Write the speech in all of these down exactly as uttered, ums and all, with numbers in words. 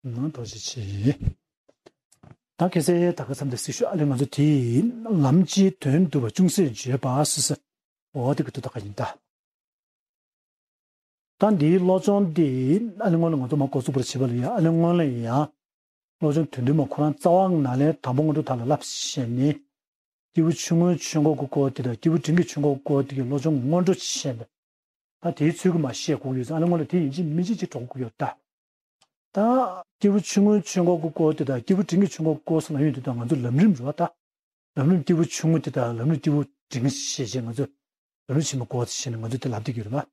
ནང་ཐོག་ཅིག་བྱེད། ད་ཁ་སང་ད་ག་མཚམས་དེ་སྲི་ཞུ་ཨ་ལེ་ང་ཚོ་དེ་ལམ་གྱི་དོན་བསྡུ་བ་ཅུང་ཟད་བརྗོད་པ་སི་སི་འོ་དེ་གི་དུ་ད་ག་ཡིན་ད། ད་འདིའི་བློ་སྦྱོང་འདི་ཨ་ནི་སྔོན་ལ་ང་ཚོ་མ་འགོ་ཚུགས་པར་བྱེད་པ་ལ་ཡང་ཨ་ནི་སྔོན་ལ་ཡང་བློ་སྦྱོང་དོན་བསྡུ་མ་ཁོ་རང་རྩ་བ་ནས་ལས་དང་པོ་སྔོན་འགྲོ་དག་ལ་བསླབ་བྱས་ནས་སྐྱེས་བུ་ཆུང་ངུའི་ཆོས་འཁོར་གྱི་སྐོར་དེ་དང་སྐྱེས་བུ་འབྲིང་གི་ཆོས་འཁོར་གྱི་སྐོར་དེ་གི་བློ་སྦྱོང་སྔོན་འགྲོ་བྱས་ནས་ད་དེའི་ཚུལ་གྱིས་མ་བཤད་དགོས་ཀྱི་ཡོད་ཙང་ཨ་ནི་སྔོན་ལ་དེ་ཡིན་གཅིག་མིན་གཅིག་ཅིག་འགྲོ་དགོས་ཀྱི་ཡོད་ད། ད་སྐྱེས་བུ་ཆུང་ངུའི་ཆོས་འཁོར་གྱི་སྐོར་དེ་དང་སྐྱེས་བུ་འབྲིང་གི་ཆོས་འཁོར་གྱི་སྐོར་སོགས་ལ་ཡོད་དེ་དང་ང་ཚོ་ལམ་རིམ་རེད་བ་ད། ལམ་རིམ་སྐྱེས་བུ་ཆུང་ངུ་དེ་དང་ལམ་རིམ་སྐྱེས་བུ་འབྲིང་ཞེས་བྱས་ང་ཚོ་ལམ་རིམ་ཕྱི་མ་སྐོར་ཞེས་ནས་ང་ཚོ་དེ་ལབ་བསྡད་ཀྱི་ཡོད་རེད་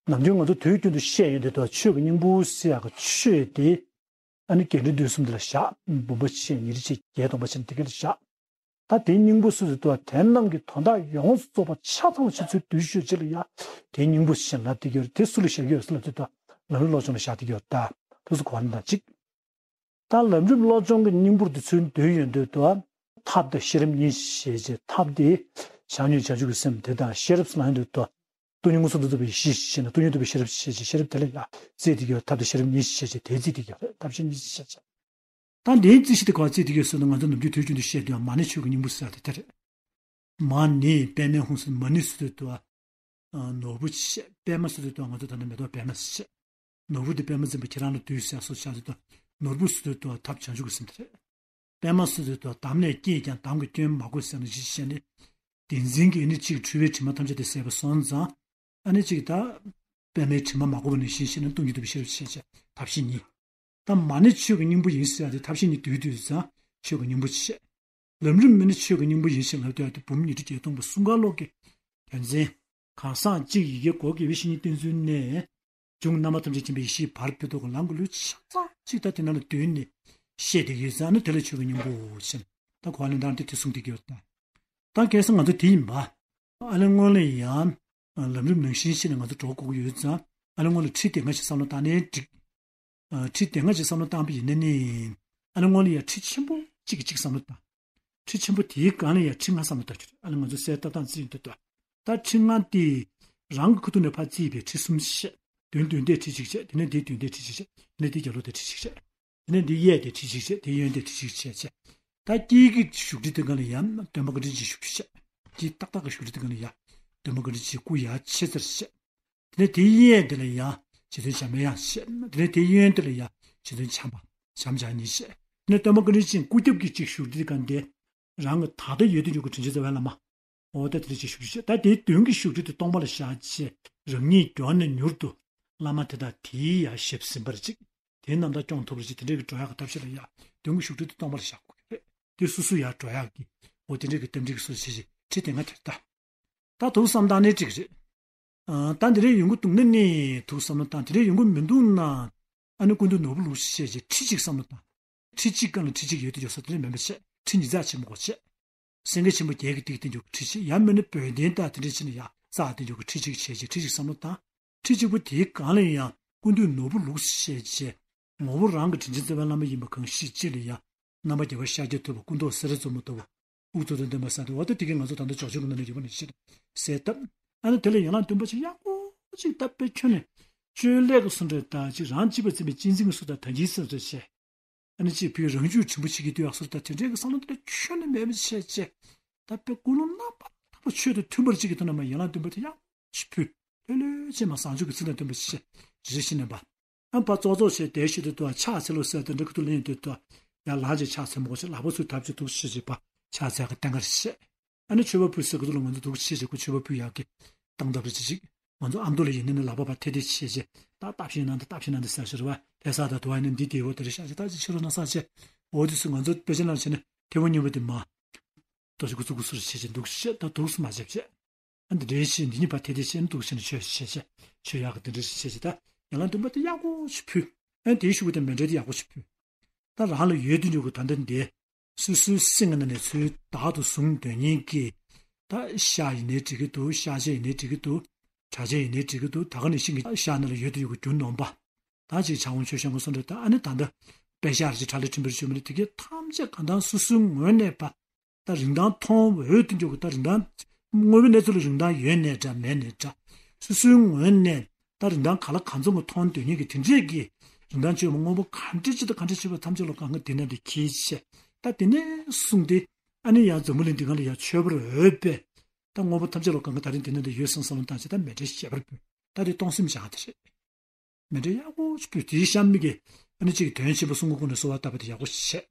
བ། ནམ་རྒྱུན་ང་ཚོ་དུས་རྒྱུན་དུ་བཤད་ཡོད་དེ་དང་ཆོས་ཀྱི་སྙིང་པོ་ཟེར་ཡག་གི་ཆོས་དེ་ཨ་ནི་རྒྱས་འབྲིང་བསྡུས་གསུམ་དེ་ལ་བཞག་འབུམ་པ་ཕྱེད་ཉེར་གཅིག་བརྒྱད་སྟོང་པ་ཕྱེད་དེ་ག་ལ་བཞག་ད་དེའི་སྙིང་པོ་སུ་ཟེར་དུས་དེ་རྣམས་ཀྱི་དོན་དག་ཡོངས་སུ་རྫོགས་པ་ཆ་ཚང་བ་ཕྱི་ཚུལ་བསྡུས་ཤོད་ཅིག་ལ་ཡ་དེའི་སྙིང་པོ་ཞེས་ལབ་བསྡད་ཀྱི་ཡོད་རེད། དེ་སུ་ལ་བཞག་གི་ཡོད་ཟེར་ལབ་དུས་ད་ལམ་རིམ་བློ་སྦྱོང་ལ་བཞག་བསྡད་ཀྱི་ཡོད་རེད། ད་དུས་སུ་གོ་བ་ལེན་དང་གཅིག་ད་ལམ་རིམ་བློ་སྦྱོང་གི་སྙིང་པོར་དེ་ཚུལ་འདོད་ཡོད་འདོད་དུ་ཐབས་དང་ཤེས་རབ་གཉིས་ཞེས་བྱས་ཐབས་དེ་བྱམས་སྙིང་བྱང་ཆུབ་ཀྱི་སེམས་དེ་དང་ཤེས་རབ་སུ་ལ་ཡོད་འདོད་དུ་སྟོང་ཉིད་མངོན་སུམ་དུ་རྟོགས་པའི་གཞི་ཞེས་ནས་སྟོང་ཉིད་རྟོགས་པའི་ཤེས་རབ་ཞེས་བྱས་ཤེས་རབ་དེ་ལ་ཡང་རྩིས་དེ་གི་ཐབས་དང་ཤེས་རབ་གཉིས་ཞེས་བྱས་དེ་རྩིས་དེ་གི་ཐབས་ཤེས་གཉིས་ཞེས་བྱས། ད་འདིའི་རྩིས་གཞི་དེ་ག་རྩིས་དེ་གི་སོ་ན་ང་ཚོ་ནམ་རྒྱུན་དུས་རྒྱུན་དུ་བཤད་དུས་མ་ཎི་ཆོས་ཀྱི་སྙིང་པོ་ཟེར་ཡག་དེ་དེ་རེད། མ་ཎི་པདྨའི་ཧཱུྃ་ཟེར་མ་ཎི་ཟེར་དུས་དུ་ནོར་བུ་ཆེ། པདྨ་ཟེར་དུས་དུ་ང་ཚོ་ད་ནི་མེ་ཏོག་པདྨ་ཟེར་ཆེ། ནོར་བུ་འདི་པདྨ་འཛིན་པ་ཁྱེད་རང་ལ་འདུད་ཟེར་སོགས་བྱ་དུས་དུ་ནོར་བུ་ཟེར་དུས་དུ་ཐབས་བྱང་ཆུབ་ཀྱི་སེམས་དེ་རེད། པདྨ་ཟེར་དུས་དུ་དམ་ལས་སྐྱེས་ཀྱང་དམ་གྱི་སྐྱོན་མ་གོས་ཟེར་ན་ཇི་བཤད་ནི། བདེན་འཛིན་གྱི་ཨ་ནི་གཅིག་འཁྲུལ་པའི་དྲི་མ་ཐམས་ཅད་དེ་ཟད་པ་སོང་ཙང་ཨ་ནི་གཅིག་ད་པདྨའི་དྲི་མ་མ་གོས་པ་ནང་བཞིན་བཤད་ན་སྟོང་ཉིད་རྟོགས་པའི་ཤེས་རབ་ཆེ་ཆེ་ཐབས་ཤེས་གཉིས། ད་མ་ཎི་ཆོས་ཀྱི་སྙིང་པོ་ཡིན་ཟེར་ཡག་དེ་ཐབས་ཤེས་གཉིས་འདུས་འདུས་ཙང་ཆོས་ཀྱི་སྙིང་པོ་ཆེ། ལམ་རིམ་མ་ཎི་ཆོས་ཀྱི་སྙིང་པོ་ཡིན་ཞེས་ལབ་སྟེ་ཡག་དེ་འབུམ་ཉི་ཁྲི་བརྒྱད་སྟོང་པ་གསུང་ག་ལོག་གི་དོན་ཚན། གང་ཟག་གཅིག་ཡི་གེ་གོ་དགེ་བའི་བཤེས་གཉེན་བསྟེན་ཚུལ་ནས། འབྱུང་རྣམ་པ་ཐམས་ཅད་མཁྱེན་པའི་ཡེ་ཤེས་བར་ཕུད་རྡོ་གི་ལམ་གྱི་ལུས་ཆ་ཚང་གཅིག་ད་དེ་ནང་ལ་བསྡུས་ནས་བཤད་དེ་ཡོད་ཙང་ནི་དེ་ལ་ཆོས་ཀྱི་སྙིང་པོ་ཞེས་ད་གོ་བ་ལེན་སྟངས་དེ་དེ་གསུངས་བསྡད་ཀྱི་ཡོད་ད། ད་གལ་སྲིད་ང་ཚོ་དེ་ཡིན་པ། ཨ་ལེ་སྔོན་ལ་ཡང་ལམ་རིམ་ནང་བཞིན་བཤད་ནས་ང་ཚོ་འགྲོ་དགོས་ཀྱི་ཡོད་ཙང་ཨ་ལེ་སྔོན་ལ་ཁྲིད་དེ་སྔ་ཞིག་བསམ་བློ་བཏང་ནའི་འགྲིག་ཁྲིད་དེ་སྔ་ཞིག་བསམ་བློ་བཏང་པ་ཡིན་ན་ནི། ཨ་ནི་སྔོན་ལ་ཡང་ཁྲིད་ཆེན་པོ་གཅིག་གིས་གཅིག་བསམ་བློ་བཏང་། ཁྲིད་ཆེན་པོ་དེའི་སྒང་ལ་ཡང་ཁྲིད་ལྔ་བསམ་བློ་བཏང་རྒྱུ་རེད། ཨ་ནི་ང་ཚོ་གསལ་ཏག་ཏག་རྩིས་ཡོང་དུས་ད། ད་ཁྲིད་ལྔ་དེ་རང་གི་ཁ་ཐུག་ནས་ཕར་རྩིས་པའི་ཁྲིད་གསུམ་བཤད། དོན་དོན་དེ་ཁྲིད་གཅིག་བཤད། དེ་ནས་དེའི་དོན་དེ་ཁྲིད་གཅིག་བཤད། དེ་ནས་དེའི་གཡས་དེ་ཁྲིད་གཅིག་བཤད། དེའི་གཡོན་དེ་ཁྲིད་གཅིག་བཤད་བྱས། ད་དཀྱིལ་གྱི་བཞུགས་ཁྲིད་དེ་སྒང་ལ་ཡང་སྟོན་པ་བཀའ་དྲིན་ཅན་བཞུགས་ཁྲིད་བཤད། དཀྱིལ་ཏག་ཏག་གི་བཞུགས་ཁྲིད་དེ་སྒང་ལ་ཡང་སྟོན་པ་བཀའ་དྲིན་ཅན་སྐུ་ཡར་ཆེ་ཙར་བཤད། དེ་ནས་དེའི་གཡས་དེ་ལ་ཡང་རྗེ་བཙུན་འཇམ་དབྱངས་བཤད། དེ་ནས་དེའི་གཡོན་དེ་ལ་ཡང་རྗེ་བཙུན་བྱམས་པ་བྱམས་བྱམས་གཉིས་བཤད། དེ་ནས་སྟོན་པ་བཀའ་དྲིན་ཅན་སྐུ་རྒྱབ་ཀྱི་གཅིག་བཞུགས་ཁྲིད་དེ་སྒང་དེ། རང་གི་ད་ལྟ་ཡོད་དུ་འཇུག་གི་དྲིན་ཅན་རྩ་བའི་བླ་མ། འོ་ད་དེ་ལ་གཅིག་བཞུགས་ཁྲིད་བཤད། ད་དེའི་མདུན་གྱི་བཞུགས་ཁྲིད་དེ་སྟོང་པ་ལ་བཞག་བྱས་རང་ཉིད་མགྱོགས་ནས་མྱུར་དུ་བླ་མ་དེ་དག་དེའི་ཡར་ཞབས་ཟིན་པར་གཅིག་དེའི་རྣམ་ཐར་སྐྱོང་ཐུབ་པར་གཅིག་དེ་འདྲའི་གི་འགྲོ་ཡག་གི་ཐབས་ཤེས་ལ་ཡ་མདུན་གྱི་བཞུགས་ཁྲིད་དེ་སྟོང་པ་ལ་བཞག་དགོས་ཀྱི་རེད། དེ་སོ་སོ་ཡར་འགྲོ་ཡག་གི་འོ་དེ་འདྲའི་གི་རྟེན་འབྲེལ་གྱི་སོ་སོ་བྱེད་ཅིག་ཁྲིད་དེ་སྔ་དེར་ལྟ། ད་དུག་བསམ་བཏང་ནའི་འགྲིག་རེད། ཨ། ད་འདི་འདྲའི་ཡོང་གི་འདུག་ན་ནི་དུག་བསམ་བློ་བཏང་། དེ་འདྲའི་ཡོང་གི་མི་འདུག་ན། ཨ་ནི་ཀུན་འདུས་ནོར་བུ་ལུགས་སུ་བཤད་ཅིག་ཁྲི་གཅིག་བསམ་བློ་བཏང་། ཁྲི་གཅིག་སྒང་ལ་ཁྲི་གཅིག་ཡོད་དུ་ཡོད་ས་དེ་འདྲ་མིན་པ་བྱས། ཁྲི་ཉིས་རྩ་ཆེན་པོ་གོ་བྱས། སེང་གེ་ཆེན་པོ་བརྒྱད་ཀྱི་ཏིག་སྟེང་འཇོག་གི་ཁྲི་གཅིག་ཡང་མིན་ན་བོད་ལྡན་དང་དེ་འདྲ་བྱས་ན་ཡང་རྩ་སྟེང་འཇོག་གི་ཁྲི་གཅིག་བྱས་ཅིག་ཁྲི་གཅིག་བསམ་བློ་བཏང་། ཁྲི་གཅིག་པོ་དེའི་སྒང་ལ་ཡང་ཀུན་འདུས་ནོར་བུ་ལུགས་སུ་བཤད་བྱས། ངོ་བོ་རང་གི་དྲིན་ཅན་རྩ་བའི་བླ་མ་ཡིན་པ་གང་ཞིག་ཅིག་ལ་ཡང་། རྣམ་པར་རྒྱལ་བ་ཤཱཀྱ་ཐུབ་པ་སྐུ་མདོག་སེར་བཙོ་མོ་ལྟ་བུ། དབུ་གཙུག་ཏོར་འདོན་པ་ཟེར་དུས་འོ་ད་དེ་གས་ང་ཚོ་ད་ལྟ་ཇོ་ཇོ་གི་ནང་ནས་ཡོད་པ་ནི་ཤེས་གསལ་སྟབས། ཨ་ནི་དེ་ལ་ཡན་ལག་བདུན་པ་ཅིག་ཡག་པོ་ཅིག་ད་དཔེ་ཁྱོན་ནས་བཅོས་ལས་ཀྱི་སུ་འདྲ་ད་ཅིག་རང་གཅེས་པར་འཛིན་པའི་གཅེས་འཛིན་གྱི་སུ་དང་ད་གིན་སུ་འདྲ་བྱས། ཨ་ནི་ཅིག་བུའི་རང་རྒྱུད་དྲིན་པོ་ཆེ་གི་དུས་ཡག་སུ་ད་དེ་འདྲའི་གི་བསམ་བློ་དེ་འདྲ་ཁྱོན་ནས་མེད་པ་བྱས་བྱས། ད་དཔེ་ཀུན་སློང་རྣམ་པར་དག་པ་ཆོས་དང་མཐུན་པར་ཅིག་གི་དོན་ན་མ་ཡན་ལག་བདུན་པ་དེ་ཡག་ཅིག་ཕུལ། ལྷོད་ལྷོད་བྱས་མ་བཟང་སྤྱོད་ཀྱི་ཚིག་དང་ལྡན་པ་བྱས་རེ་ཞིག་ནས་པ། ཨ་ཕར་ཙོག་ཙོག་བྱས་བསྡད་ཤི་དུས་དུ་ཕྱག་འཚལ་ལོ་ཟེར་དེ་འདྲ་ཁུ་ཐུག་ལེན་དུས་དུ་ཡང་ལག་ཅིག་ཕྱག་འཚལ་མི་དགོས་ཤིག་ལག་པ་ཚུར་ཐབས་ཅིག་འདུག་ཤི་ཅིག་པ་ཕྱག་འཚལ་གི་བསྟན་ཁར་བཤད། ཨ་ནི་མཆོད་པ་ཕུལ་ཟེར་གི་འདུག་ལ་ང་ཚོ་འདུག་ཤི་ཅིག་ཁུ་མཆོད་པ་ཕུལ་ཡག་གི་སྟངས་སྟབས་རེ་ཅིག་ཅིག་ང་ཚོ་ཨ་མདོ་ལ་ཡིན་ན་ནི་ལག་པ་ཕར་ཐེ་ཐེ་བྱས་ཅིག་ད་བཏབ་ཤིང་ནང་དུ་བཏབ་ཤིང་ནང་དུ་ཟེར་ཤི་རེད་བ་ལྷ་ས་དང་དུ་བ་ཡིན་ན་འདི་དེ་འོ་དེ་རེ་ཤག་ཅིག་ད་ཅིག་ཕྱི་རོལ་ན་ས་ཆེ་འོ་དེ་སུ་ང་ཚོ་དཔེ་ཆ་ནང་བྱས་ན་ཐེ་བོ་སྙོམས་པོ་དེ་མ་ཏོ་ཞིག་གུ་ཚུགས་གུ་ཚུགས་བྱས་ཅིག་འདུག་ཤི་ད་འདུག་སུ་མ་བྱས་བྱས། ཨ་འདི་འདྲའི་ཤེས་འདི་གཉིས་པ་ཐེ་ཐེ་ཤེས་འདུག་ཤེས་ན་ཆོས་ཤེས་ཤེས་ཆོས་ཡག་གི་འདི་འདྲའི་ཤེས་ཤེས་ད་ཡང་ལ་འདུན་པ་དེ་ཡག་པོ་ཞིག་ཕུལ། ཨ་དེའི་ཤུགས་དེ་མེ་འདྲ་དེ་ཡག་པོ་ཞིག་ཕུལ། ད་རང་ལ་ཡོད་དུ་འཇུག་གི་ད་འདི་འདི་སོ་སོའི་སེམས་ཀྱི་ནང་ནས་ཚུལ་བདག་ཏུ་བཟུང་འདོད་མཁན་གྱི་ད་ཤ་ཡིན་ནའི་འགྲིག་གི་འདུག་ཤ་ཆས་ཡིན་ནའི་འགྲིག་གི་འདུག་གྲྭ་ཆས་ཡིན་ནའི་འགྲིག་གི་འདུག་ད་ག་ནང་བཞིན་གྱི་ཤ་ནང་ལ་ཡོད་དུ་འཇུག་གི་རྒྱུ་ནོམ་པ། ད་ཅིག་བྱ་འོང་ཆོས་ཤ་འགོ་སོང་འདྲ་ད་ཨ་ནི་ད་འདི་དཔེ་ཤ་རེ་ཅིག་གྲྭ་ལ་ཁྲིམས་པར་བཅོས་མི་ནི་དེ་གས་ཐམས་ཅད་གང་ལྟར་སོ་སོའི་ངོས་ནས་པ། ད་རིན་ཐང་མཐོང་འོས་དུ་འཇོག་གི་ད་རིན་ཐང་། དངོས་པོའི་གནས་ཚུལ་ལ་རིན་ཐང་ཡོད་ནའི་འདྲ་མེད་ནའི་འདྲ། སོ་སོའི་ངོས་ནས་ ད་རིན་ཐང་ག་ལ་གང་འཚམ་གྱི་མཐོང་འདོད་མཁན་གྱི་དེ་འདྲས་ཀྱི་རིན་ཐང་ཆེ་བ་དངོས་པོ་ག་འདྲས་ཅིག་དང་ག་འདྲས་ཆེ་བ་ཐམས་ཅད་ལ་གང་ག་དེ་ནས་དེ་ཁྱེར་བྱས། ད་དེ་ནས་བཟུང་སྟེ་ཨ་ནི་ཡང་འཛམ་བུ་གླིང་འདི་སྒང་ལ་ཡང་མཆོད་པར་འོས་པའི་ད་དངོས་པོ་ཐམས་ཅད་ལ་གང་ག་ད་རིང་དེ་ནས་དེ་ཡོད་སོང་བསམ་བློ་བཏང་བྱས། ད་མཎྜལ་ཞལ་པར་ཕུལ། ད་དེ་གཏོང་སེམས་བྱ་དེ་རེད། མཎྜལ་ཡག་པོ་ཅིག་ཕུལ། དེའི་གཤམ་མི་གིས་ཨ་ནི་གཅིག་གི་དོན་ཆེན་པོ་གསུང་གི་སྐོར་ནས་གསོལ་བ་བཏབ་པ་དེ་ཡག་པོ་བྱས།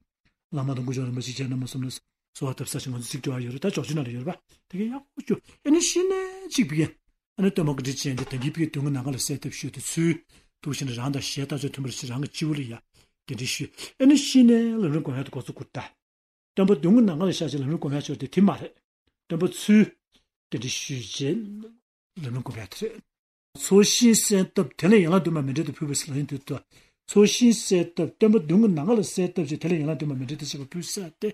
བླ་མ་དང་སྐུ་ཕྱོགས་རིན་པོ་ཆེ་རྗེ་བླ་མ་གསུམ་ལ་གསོལ་བ་བཏབ་ས་ཞིག་ང་ཚོ་ཚིག་སྦྱོར་བ་ཡོད་རེད། ད་ཅོག་ཅིག་ནང་ལ་ཡོད་རེད་པ། དེ་གས་ཡག་པོ་ཅིག་ཨ་ནི་ཤི་ནས་གཅིག་ཕ་གིར་ཨ་ནི་སྟོན་པ་བཀའ་དྲིན་ཅན་དེ་ད་གིན་ཕ་གིར་མདུན་གྱི་ནམ་མཁའ་ལ་གསལ་བཏབ་ཞུས་ཏེ་ཚུལ་འདུག་བྱས་ནས་རང་དང་ཞལ་ལྟ་ཕྱོགས་མཐུན་པར་བྱས། རང་གི་སྤྱི་བོ་ལ་ཡ་གདན་འདྲེན་ཞུས། ཨ་ནི་ཤི་ནས་ལམ་རིམ་སྒོམ་ཡག་ཏུ་འགོ་ཚུགས་དགོས་ད། སྟོན་པ་མདུན་གྱི་ནམ་མཁའ་ལ་ཤར་བྱས་ལམ་རིམ་སྒོམ་ཡག་ཕྱོགས་དེ་དེ་མ་རེད། སྟོན་པ་ཚུལ་གདན་འདྲེན་ཞུས་བྱས་ལམ་རིམ་སྒོམ་ཡག་དེ་རེད། ཚོགས་ཞིང་གསལ་བཏབ་དེ་ལ་ཡན་ལག་བདུན་མ་མཎྜལ་དུ་ཕུལ་བའི་ལམ་རིམ་དེ་ལྟར། ཚོགས་ཞིང་གསལ་བཏབ་སྟོན་པ་མདུན་གྱི་ནམ་མཁའ་ལ་གསལ་བཏབ་བྱས་དེ་ལ་ཡན་ལག་བདུན་མ་མཎྜལ་དུ་བྱེད་པ་ཕུལ་ས་དེ།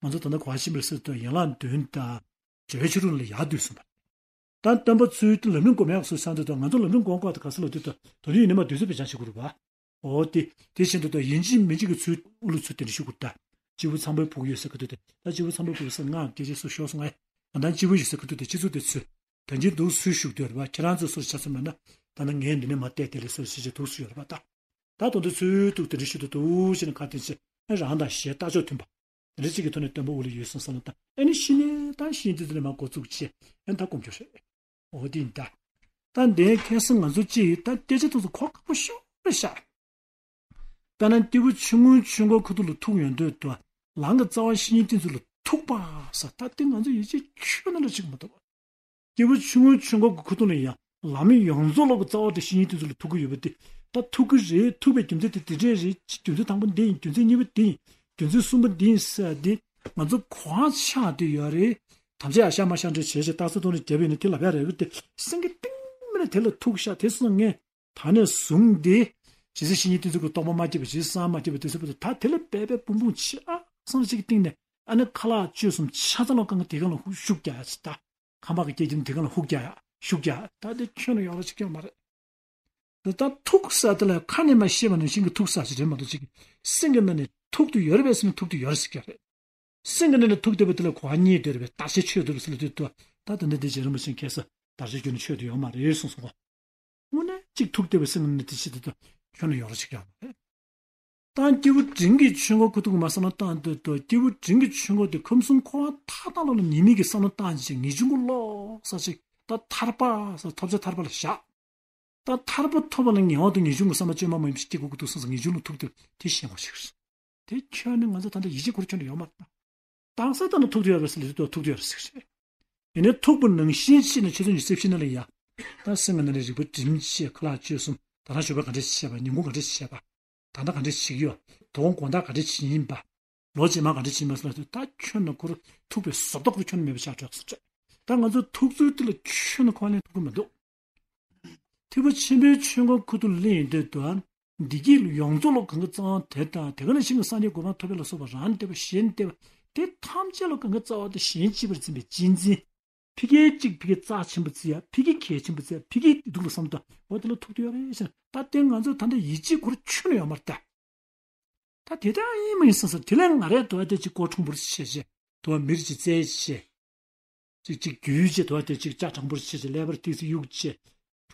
ང་ཚོ་ད་ལྟ་གོ་བ་ཤེས་པར་ཟེར་དུས་ཡན་ལག་བདུན་དང་། འབྲེལ་བའི་ཆོས་དྲུག་ལ་ཡར་བསྡུས་སོང་བ། ད་སྟོན་པ་ཚུལ་དེ་ལམ་རིམ་སྒོམ་ཡག་སོགས་ས་འདི་དང་ང་ཚོ་ལམ་རིམ་སྒོམ་དགོས་དེ་ག་ས་ལ་དུས་དང་དོ་དུས་ཡིན་ནི་མ་དུས་ཚོད་པའི་བྱང་ཞིག་དགོས་རུ་བ། འོ་དེ་དེ་བཞིན་དུ་ད་ཡིན་གཅིག་མིན་གཅིག་གི་ཚུལ་དབུ་ལུ་ཚུལ་དེ་འདྲ་ཞུ་དགོས་ད། སྤྱི་བོ་ཚངས་པའི་བུ་གུ་ཡོད་ས་ག་དུས་དེ་ད་སྤྱི་བོ་ཚངས་པའི་བུ་གུ་ས་སྔགས་སྐད་ཅིག་སུ་ཤོར་སོང་ཨེ། ང་དང་སྤྱི་བོ་ཡོད་ས་ག་དུས་དེ་སྤྱི་གཙུག་དེ་ཚུལ། ད་འཇིག་འདུག་ཚུལ་ཞུགས་དུས་རེད་བ། ཁྱེད་རང་ཚོ་སུར་ཆ་ཚུལ་མེད་ན། ད་ནི་ངས་འདི་ནས་མ་བལྟས་དེ་ལས་སུར་ཤེས་ཆེ་འདུག་ཚུལ་ཡོད་རེད་བ་ད། ད་དོན་དུ་ཚུལ་དུ་དེ་འདྲ་ཞུ་དུ་འདུག་ཅེ་ན་ཁ་དན་ཆེ་རང་དང་ཞལ་ལྟ་ཕྱོགས་མཐུན་པ། དེ་འདྲ་གཅིག་གི་ཐོག་ནས་སྟོན་པ་དབུ་ལ་ཡོད་སོང་བསམ་བློ་བཏང་། ཨ་ནི་ཤི་ནས་ད་ཤི་དུས་དེ་ནས་མ་འགོ་བཙུགས་བྱས་ཨ་ནི་ད་སྒོམ་རྒྱུ་རེད། འོ་དེ་ཡིན་ད། ད་འདའི་ཁ་སང་ང་ཚོ་གཅིག་ད་སྐད་ཆ་ཐོག་ཏུ་གོ་ཁག་པོ་ཤོར་རེད་ཤག་དཔེར་ན་སྐྱེས་བུ་ཆུང་ངུའི་ཆོས་འཁོར་ཁུ་ཐུག་ལ་ཐུག་ཡོང་དུས་དུ་ལམ་གྱི་རྩ་བ་བཤེས་གཉེན་བསྟེན་ཚུལ་ལ་ཐུག་པ་ས་ད་དེ་ང་ཚོ་ཡིད་ཆེས་ཁྱོན་ནས་ལ་ཆིག་མ་ཐུབ་པ། སྐྱེས་བུ་ཆུང་ངུའི་ཆོས་འཁོར་གྱི་ཁུ་ཐུག་ལ་ཡང་ལམ་ཡོངས་རྫོགས་ལོག་གི་རྩ་བ་དེ་བཤེས་གཉེན་བསྟེན་ཚུལ་ལ་ཐུག་གི་ཡོད་པ་དེ་ད་ཐུག་གི་རེད། ཐུག་པའི་རྒྱུ་མཚན་དེ་དེ་འདྲས་རེད། རྒྱུ་མཚན་དང་པོ་འདི་ཡིན། རྒྱུ་མཚན་གཉིས་པ་འདི་ཡིན། རྒྱུ་མཚན་གསུམ་པ་འདི་ཡིན་ཟེར་ཏེ་ང་ཚོ་གོ་བ་ཆག་དེ་ཡོད་རེད། དམ་བཅའ་ཡ་ཤ་མ་ཤ་འདྲ་བྱས་བྱས་རྟགས་གསལ་གཏོང་རེ་བརྒྱབ་ཡོད་ན་དེ་ལབ་ཡ་རེད་བ། དེ་སེང་གེ་གཏིང་མིན་ན་དེ་ལ་ཐུག་ཤག་དེ་སོང་ངས་ད་ནས་བཟུང་སྟེ་ཇི་སྲིད་བཤེས་གཉེན་བསྟེན་ཚུལ་གྱི་རྟོགས་པ་མ་སྐྱེས་པ་ཇི་སྲིད་སངས་མ་རྒྱས་པ་དེ་ཚོ་བར་དུ་ད་དེ་ལ་འབད་པས་བུམ་བུམ་ཆེ་ཨ་སང་ཞིག་གི་སྟེང་ནས་ཨ་ནི་ཁ་ལག་བཅོས་གསུམ་ཆ་ཚང་ལ་གང་ག་དེ་གང་ལ་ཤུགས་རྒྱག་ཡ་ཅིག་ད། ཁམས་པ་གི་སྐད་ཀྱི་དེ་གང་ལ་ཤུགས་རྒྱག་ཡ་ཤུགས་རྒྱག་ད་དེ་ཁྱོན་ནས་ཡོང་ར་ཅིག་ཀྱང་མ་རེད། འདི་ལྟར་ཐུག་ས་དེ་ལ་ཁ་ནས་མ་བཤད་པ་ནང་བཞིན་གྱི་ཐུག་ས་ཞིག་རེད་མ་གཏོགས་ཅིག་སེམས་ཀྱི་ནང་ནས་ཐུག་ཏུ་ཡོད་རེད་པས་ཟེར་ན་ཐུག་ཏུ་ཡོད་རེད་ཟེར་གྱི་རེད། སེམས་ཀྱི་ནང་ནས་ཐུག་བསྡད་པ་དེ་ལ་གོ་བ་རྙེད་བསྡད་རེད་པས། བདར་ཤ་ཆོད་འདུག་ཟེར་ལ་དུས་དུ་ད་དེ་འདྲ་དེ་རྗེ་རིན་པོ་ཆེ་ཁ་སང་བདར་ཤ་ཁྱོན་ནས་ཆོད་དུ་ཡོད་མ་རེད་གསུངས་སོང་གོ། དངོས་གནས་གཅིག་ཐུག་བསྡད་པའི་སེམས་ཀྱི་ནང་ནས་དེ་ཤེས་དུས་དུ་ཁྱོན་ནས་ཡོད་རེད་ཟེར་གྱི་ཡོད་མ་རེད། ད་སྐྱེས་བུ་འབྲིང་གི་ཆོས་འཁོར་ཁུ་ཐུག་མ་བསམ་བློ་བཏང་འདོད་དོ། སྐྱེས་བུ་འབྲིང་གི་ཆོས་འཁོར་དེ་ཁམས་གསུམ་འཁོར་བ་མཐའ་དག་ལ་ཉེས་དམིགས་ཀྱི་བསམ་བློ་བཏང་ཅིག་ངེས་འབྱུང་གི་བློ་ས་ཅིག་ད་ཐར་པ་ས་ཐོབ་བྱ་ཐར་པ་ལ་བཞག་ད་ཐར་པ་ཐོབ་པ་ལ་ངེས་པར་དུ་ངེས་འབྱུང་གི་བསམ་པ་བཅོས་མ་མ་ཡིན་པ་ཞིག་སྐྱེ་དགོས་ཀྱི་འདུག་བསམ་ས་ངེས་འབྱུང་ལ་ཐུག་དེ་དེ་ཤེས་དགོས་ཤིག་དེ་ཁྱོན་ནས་ང་ཚོ་ད་ལྟ་ཡིད་ཆེས་ཁུར་ཁྱོན་ནས་ཡོད་མ་རེད། དྭངས་གསལ་ལྟར་ན་ཐུག་ཏུ་ཡོད་པ་ཟེར་ལས་དུ་ཐུག་ཏུ་ཡོད་རེད་ཟེར་གི་རེད། ཡིན་ནའི་ཐུག་པ་ནང་བཞིན་ཕྱིན་ན་ཆོས་ཚུལ་ཉི་ཤུ་རྩ་བཞི་ནང་ལ་ཡ། ད་སེམས་ཀྱི་ནང་ནས་རིག་པ་སྒྲིམ་བྱས་ཁ་ལག་བཅོས་གསུམ་ད་ལྟ་ཞོགས་པ་ག་འདྲས་བྱས་པ། ཉིན་གུང་ག་འདྲས་བྱས་པ། ད་ལྟ་ག་འདྲས་བྱེད་ཀྱི་ཡོད། དོ་དགོང་དག་ག་འདྲས་བྱེད་ཡིན་པ། ལོ་རྗེས་མ་ག་འདྲས་བྱེད་ཡིན་པ་ཟེར་ལ་དུས་ད་ཁྱོན་ནས་ཁུར་ཐུག་པའི་བཟོ་ལྟ་ཁུར་ཁྱོན་ནས་མེད་པ་ཆགས་འགྲོ་ཟེར་བྱས། ད་ང་ཚོ་ཐུག་ཚུལ་དེ་ལ་ཁྱོན་ནས་ཁོ་ལེན་ཐུབ་ཀྱི་མི་འདུག་ཐེག་པ་ཆེན་པོའི་ཆོས་འཁོར་ཁུ་ཐུག་ལེན་ཡོང་དུས་དུ། བདེ་སྐྱིད་ཡོངས་རྫོགས་ལ་གང་གི་གཙང་དེ་དང་དེ་ག་ནང་བཞིན་གྱི་སངས་རྒྱས་གོ་འཕང་ཐོབ་པའི་ལ་སོགས་པ་རང་བདེ་བ་གཞན་བདེ་བ་དེ་ཐམས་ཅད་ལ་གང་གི་རྩ་བ་དེ་གཞན་གཅེས་པར་འཛིན་པའི་གཅེས་འཛིན། ཕ་གིའི་གཅིག་ཕ་གི་རྩ་ཆེན་པོ་བརྩི་ཡ། ཕ་གི་གལ་ཆེན་པོ་བརྩི་ཡ། ཕ་གི་སྡུག་ལ་བསམ་དང་འོ་དེ་ལ་ཐུག་དུ་ཡོད་རེད་ཟེར། ད་དེ་ང་ཚོ་ད་ལྟ་ཡིད་ཆེས་ཁུར་ཁྱོན་ནས་ཡོད་མ་རེད་ད། ད་དེ་ལྟར་ཡིན་མ་ཡིན་བསམ་ས་དེ་ལས་ང་རའི་དུ་བ་དེ་གཅིག་སྐོར་ཁྲུང་པོར་བྱས་བྱས་དུ་བ་མིར་གཅིག་བཙལ་བྱས། གཅིག་གཅིག་རྒྱུས་བྱས་དུ་བ་དེ་གཅིག་ལྕགས་དྲང་པོར་བྱས་བྱས་ཀླད་པར་ཏིག་ཙི་གཡུག་བྱས།